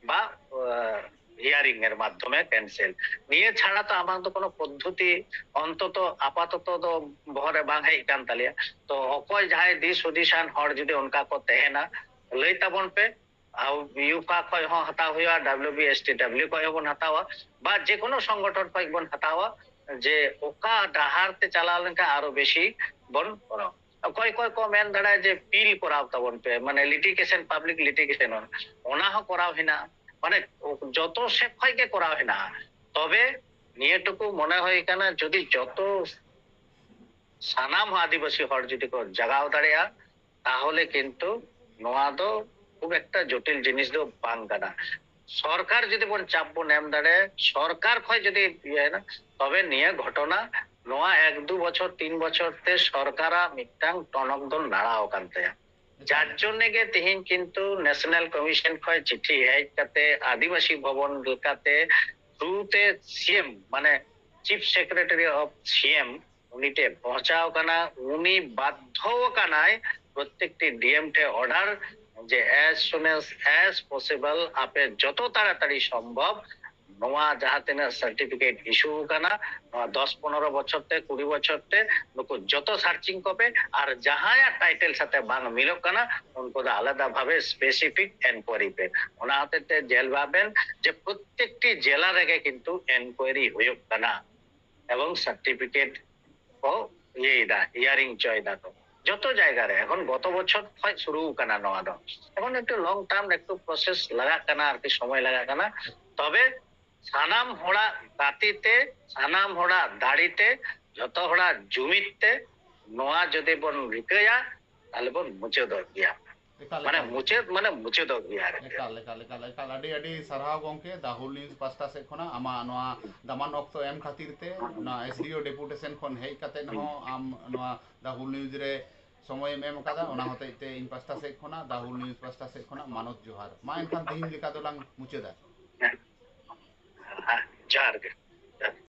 ᱵᱟ ᱦᱤᱭᱟᱨᱤᱝ ᱮᱨ ᱢᱟᱫᱽᱫᱷᱚᱢᱮ ᱠᱮᱱᱥᱮᱞ᱾ ᱱᱤᱭᱟᱹ ᱪᱷᱟᱲᱟ ᱛᱚ ᱟᱢᱟᱜ ᱫᱚ ᱠᱳᱱᱳ ᱯᱚᱫᱽᱫᱷᱚᱛᱤ ᱚᱱᱛᱚᱛᱚ ᱟᱯᱟᱛᱚᱛᱚ ᱫᱚ ᱵᱚᱦᱚᱜ ᱨᱮ ᱵᱟᱝ ᱦᱮᱡ ᱟᱠᱟᱱ ᱛᱟᱞᱮᱭᱟ᱾ ᱛᱚ ᱚᱠᱚᱭ ᱡᱟᱦᱟᱸᱭ ᱫᱤᱥ ᱦᱩᱫᱤᱥᱟᱱ ᱦᱚᱲ ᱡᱩᱫᱤ ᱚᱱᱠᱟ ᱠᱚ ᱛᱟᱦᱮᱱᱟ, ᱞᱟᱹᱭ ᱛᱟᱵᱚᱱ ᱯᱮ᱾ ᱟᱨ ᱭᱩᱯᱟ ᱠᱷᱚᱡ ᱦᱚᱸ ᱦᱟᱛᱟᱣ ᱦᱩᱭᱩᱜᱼᱟ, W B S T W ᱠᱷᱚᱡ ᱦᱚᱸᱵᱚᱱ ᱦᱟᱛᱟᱣᱟ, ᱵᱟ ᱡᱮ ᱠᱳᱱᱳ ᱥᱚᱝᱜᱚᱴᱷᱚᱱ ᱠᱷᱚᱡ ᱵᱚᱱ ᱦᱟᱛᱟᱣᱟ, ᱡᱮ ᱚᱠᱟ ᱰᱟᱦᱟᱨ ᱛᱮ ᱪᱟᱞᱟᱣ ᱞᱮᱱᱠᱷᱟᱱ ᱟᱨᱚ ᱵᱮᱥᱤ ᱵᱚᱱ ᱠᱚᱨᱟᱣᱟ᱾ ᱚᱠᱚᱭ ᱚᱠᱚᱭ ᱠᱚ ᱢᱮᱱ ᱫᱟᱲᱮᱭᱟᱜᱼᱟ ᱡᱮ ᱯᱤᱞ ᱠᱚᱨᱟᱣ ᱛᱟᱵᱚᱱ ᱯᱮ, ᱢᱟᱱᱮ ᱞᱤᱴᱤᱜᱮᱥᱚᱱ, ᱯᱟᱵᱽᱞᱤᱠ ᱞᱤᱴᱤᱜᱮᱥᱚᱱ, ᱚᱱᱟ ᱦᱚᱸ ᱠᱚᱨᱟᱣ ᱦᱮᱱᱟᱜᱼᱟ᱾ ᱢᱟᱱᱮ ᱡᱚᱛᱚ ᱥᱮᱫ ᱠᱷᱚᱡ ᱜᱮ ᱠᱚᱨᱟᱣ ᱦᱮᱱᱟᱜᱼᱟ᱾ ᱛᱚᱵᱮ ᱱᱤᱭᱟᱹ ᱴᱩᱠᱩ ᱢᱚᱱᱮ ᱦᱩᱭ ᱠᱟᱱᱟ, ᱡᱩᱫᱤ ᱡᱚᱛᱚ ᱥᱟᱱᱟᱢ ᱦᱚᱸ ᱟᱹᱫᱤᱵᱟᱹᱥᱤ ᱦᱚᱲ ᱡᱩᱫᱤ ᱠᱚ ᱡᱟᱜᱟᱣ ᱫᱟᱲᱮᱭᱟᱜᱼᱟ, ᱛᱟᱦᱚᱞᱮ ᱠᱤᱱᱛᱩ ᱱᱚᱣᱟ ᱫᱚ ᱠᱷᱩᱵ ᱮᱠᱴᱟ ᱡᱚᱴᱤᱞ ᱡᱤᱱᱤᱥ ᱫᱚ ᱵᱟᱝ ᱠᱟᱱᱟ᱾ ᱥᱚᱨᱠᱟᱨ ᱡᱩᱫᱤ ᱵᱚᱱ ᱪᱟᱯ ᱵᱚᱱ ᱮᱢ ᱫᱟᱲᱮᱭᱟᱜᱼᱟ, ᱥᱚᱨᱠᱟᱨ ᱠᱷᱚᱡ ᱡᱩᱫᱤ ᱤᱭᱟᱹᱭᱮᱱᱟ, ᱛᱚᱵᱮ ᱱᱤᱭᱟᱹ ᱜᱷᱚᱴᱚᱱᱟ ᱱᱚᱣᱟ ᱮᱠ ᱫᱩ ᱵᱚᱪᱷᱚᱨ, ᱛᱤᱱ ᱵᱚᱪᱷᱚᱨ ᱛᱮ ᱥᱚᱨᱠᱟᱨᱟᱜ ᱢᱤᱫᱴᱟᱝ ᱴᱚᱱᱚᱠ ᱫᱚ ᱱᱟᱲᱟᱣ ᱟᱠᱟᱱ ᱛᱟᱭᱟ᱾ ᱡᱟᱨ ᱡᱚᱱᱱᱮ ᱜᱮ ᱛᱮᱦᱮᱧ ᱠᱤᱱᱛᱩ ᱱᱮᱥᱱᱟᱞ ᱠᱚᱢᱤᱥᱚᱱ ᱠᱷᱚᱡ ᱪᱤᱴᱷᱤ ᱦᱮᱡ ᱠᱟᱛᱮ ᱟᱹᱫᱤᱵᱟᱹᱥᱤ ᱵᱷᱚᱵᱚᱱ ᱞᱮᱠᱟᱛᱮ ᱛᱷᱨᱩ ᱛᱮ ᱥᱤ ᱮᱢ, ᱢᱟᱱᱮ ᱪᱤᱯ ᱥᱮᱠᱨᱮᱴᱟᱨᱤ ᱚᱯᱷ ᱥᱤ ᱮᱢ ᱩᱱᱤ ᱴᱷᱮᱱ ᱯᱚᱦᱪᱟᱣ ᱠᱟᱱᱟ᱾ ᱩᱱᱤ ᱵᱟᱫᱽᱫᱷᱚ ᱟᱠᱟᱱᱟᱭ ᱯᱨᱚᱛᱮᱠᱴᱤ ᱰᱤ ᱮᱢ ᱴᱷᱮᱱ ᱚᱨᱰᱟᱨ ᱡᱮ as soon as as possible, ᱟᱯᱮ ᱡᱚᱛᱚ ᱛᱟᱲᱟᱛᱟᱲᱤ ᱥᱚᱢᱵᱷᱚᱵ ᱱᱚᱣᱟ ᱡᱟᱦᱟᱸ ᱛᱤᱱᱟᱹᱜ ᱥᱟᱨᱴᱤᱯᱷᱤᱠᱮᱴ ᱤᱥᱩ ᱟᱠᱟᱱᱟ, ᱱᱚᱣᱟ ᱫᱚᱥ ᱯᱚᱱᱨᱚ ᱵᱚᱪᱷᱚᱨ ᱛᱮ, ᱠᱩᱲᱤ ᱵᱚᱪᱷᱚᱨ ᱛᱮ, ᱱᱩᱠᱩ ᱡᱚᱛᱚ ᱥᱟᱨᱪᱤᱝ ᱠᱚᱯᱮ, ᱟᱨ ᱡᱟᱦᱟᱸᱭᱟᱜ ᱴᱟᱭᱴᱮᱞ ᱥᱟᱛᱮ ᱵᱟᱝ ᱢᱤᱞᱚᱜ ᱠᱟᱱᱟ, ᱩᱱᱠᱩ ᱫᱚ ᱟᱞᱟᱫᱟ ᱵᱷᱟᱵᱮ ᱥᱯᱮᱥᱤᱯᱷᱤᱠ ᱮᱱᱠᱩᱭᱟᱨᱤ ᱯᱮ᱾ ᱚᱱᱟ ᱦᱚᱛᱮᱡ ᱛᱮ ᱧᱮᱞ ᱵᱟᱵᱮᱱ ᱡᱮ ᱯᱨᱚᱛᱮᱠᱴᱤ ᱡᱮᱞᱟ ᱨᱮᱜᱮ ᱠᱤᱱᱛᱩ ᱮᱱᱠᱩᱭᱟᱨᱤ ᱦᱩᱭᱩᱜ ᱠᱟᱱᱟ ᱮᱵᱚᱝ ᱥᱟᱨᱴᱤᱯᱷᱤᱠᱮᱴ ᱠᱚ ᱤᱭᱟᱹᱭᱮᱫᱟ, ᱦᱤᱭᱟᱨᱤᱝ ᱦᱚᱪᱚᱭᱮᱫᱟ ᱠᱚ ᱡᱚᱛᱚ ᱡᱟᱭᱜᱟ ᱨᱮ᱾ ᱮᱠᱷᱚᱱ ᱜᱚᱛᱚ ᱵᱚᱪᱷᱚᱨ ᱠᱷᱚᱱ ᱥᱩᱨᱩ ᱟᱠᱟᱱᱟ ᱱᱚᱣᱟ ᱫᱚ᱾ ᱮᱠᱷᱚᱱ ᱮᱠᱴᱩ ᱞᱚᱝ ᱴᱟᱨᱢ ᱮᱠᱴᱩ ᱯᱨᱚᱥᱮᱥ ᱞᱟᱜᱟᱜ ᱠᱟᱱᱟ ᱟᱨᱠᱤ, ᱥᱚᱢᱚᱭ ᱞᱟᱜᱟᱜ ᱠᱟᱱᱟ᱾ ᱛᱚᱵᱮ ᱥᱟᱱᱟᱢ ᱦᱚᱲᱟᱜ ᱜᱟᱛᱮ ᱛᱮ, ᱥᱟᱱᱟᱢ ᱦᱚᱲᱟᱜ ᱫᱟᱲᱮ ᱛᱮ, ᱡᱚᱛᱚ ᱦᱚᱲᱟᱜ ᱡᱩᱢᱤᱫ ᱛᱮ ᱱᱚᱣᱟ ᱡᱩᱫᱤ ᱵᱚᱱ ᱨᱤᱠᱟᱹᱭᱟ, ᱛᱟᱦᱞᱮ ᱵᱚᱱ ᱢᱩᱪᱟᱹᱫᱚᱜ ᱜᱮᱭᱟ᱾ ᱮᱠᱟᱞ, ᱢᱟᱱᱮ ᱮᱠᱟᱞ᱾ ᱢᱩᱪᱟᱹᱫ ᱢᱟᱱᱮ ᱢᱩᱪᱟᱹᱫᱚᱜ ᱜᱮᱭᱟ ᱟᱨᱠᱤ᱾ ᱮᱠᱟᱞ, ᱮᱠᱟᱞ, ᱮᱠᱟᱞ, ᱮᱠᱟᱞ᱾ ᱟᱹᱰᱤ, ᱟᱹᱰᱤ ᱥᱟᱨᱦᱟᱣ ᱜᱚᱢᱠᱮ, ᱫᱟ ᱦᱩᱞ ᱱᱤᱭᱩᱡᱽ ᱯᱟᱥᱴᱟ ᱥᱮᱫ ᱠᱷᱚᱱᱟᱜ ᱟᱢᱟᱜ ᱱᱚᱣᱟ ᱫᱟᱢᱟᱱ ᱚᱠᱛᱚ ᱮᱢ ᱠᱷᱟᱹᱛᱤᱨ ᱛᱮ, ᱱᱚᱣᱟ ᱮᱥᱰᱤᱳ ᱰᱮᱯᱩᱴᱮᱥᱚᱱ ᱠᱷᱚᱱ ᱦᱮᱡ ᱠᱟᱛᱮ ᱦᱚᱸ ᱟᱢ ᱱᱚᱣᱟ ᱫᱟ ᱦᱩᱞ ᱱᱤᱭᱩᱡᱽ ᱨᱮ ᱥᱚᱢᱚᱭᱮᱢ ᱮᱢ ᱟᱠᱟᱫᱟ, ᱚᱱᱟ ᱦᱚᱛᱮᱡ ᱛᱮ ᱤᱧ ᱯᱟᱥᱴᱟ ᱥᱮᱫ ᱠᱷᱚᱱᱟᱜ, ᱫᱟ ᱦᱩᱞ ᱱᱤᱭᱩᱡᱽ ᱯᱟᱥᱴᱟ ᱥᱮᱫ ᱠᱷᱚᱱᱟᱜ ᱢᱟᱱᱚᱛ ᱡᱚᱦᱟᱨ᱾ ᱢᱟ ᱮᱱᱠᱷᱟᱱ ᱛᱮᱦᱮᱧ ᱞᱮᱠᱟ ᱫᱚᱞᱟᱝ ᱢᱩᱪᱟᱹᱫᱟ᱾ ᱦᱮᱸ, ᱡᱚᱦᱟᱨ ᱜᱮ᱾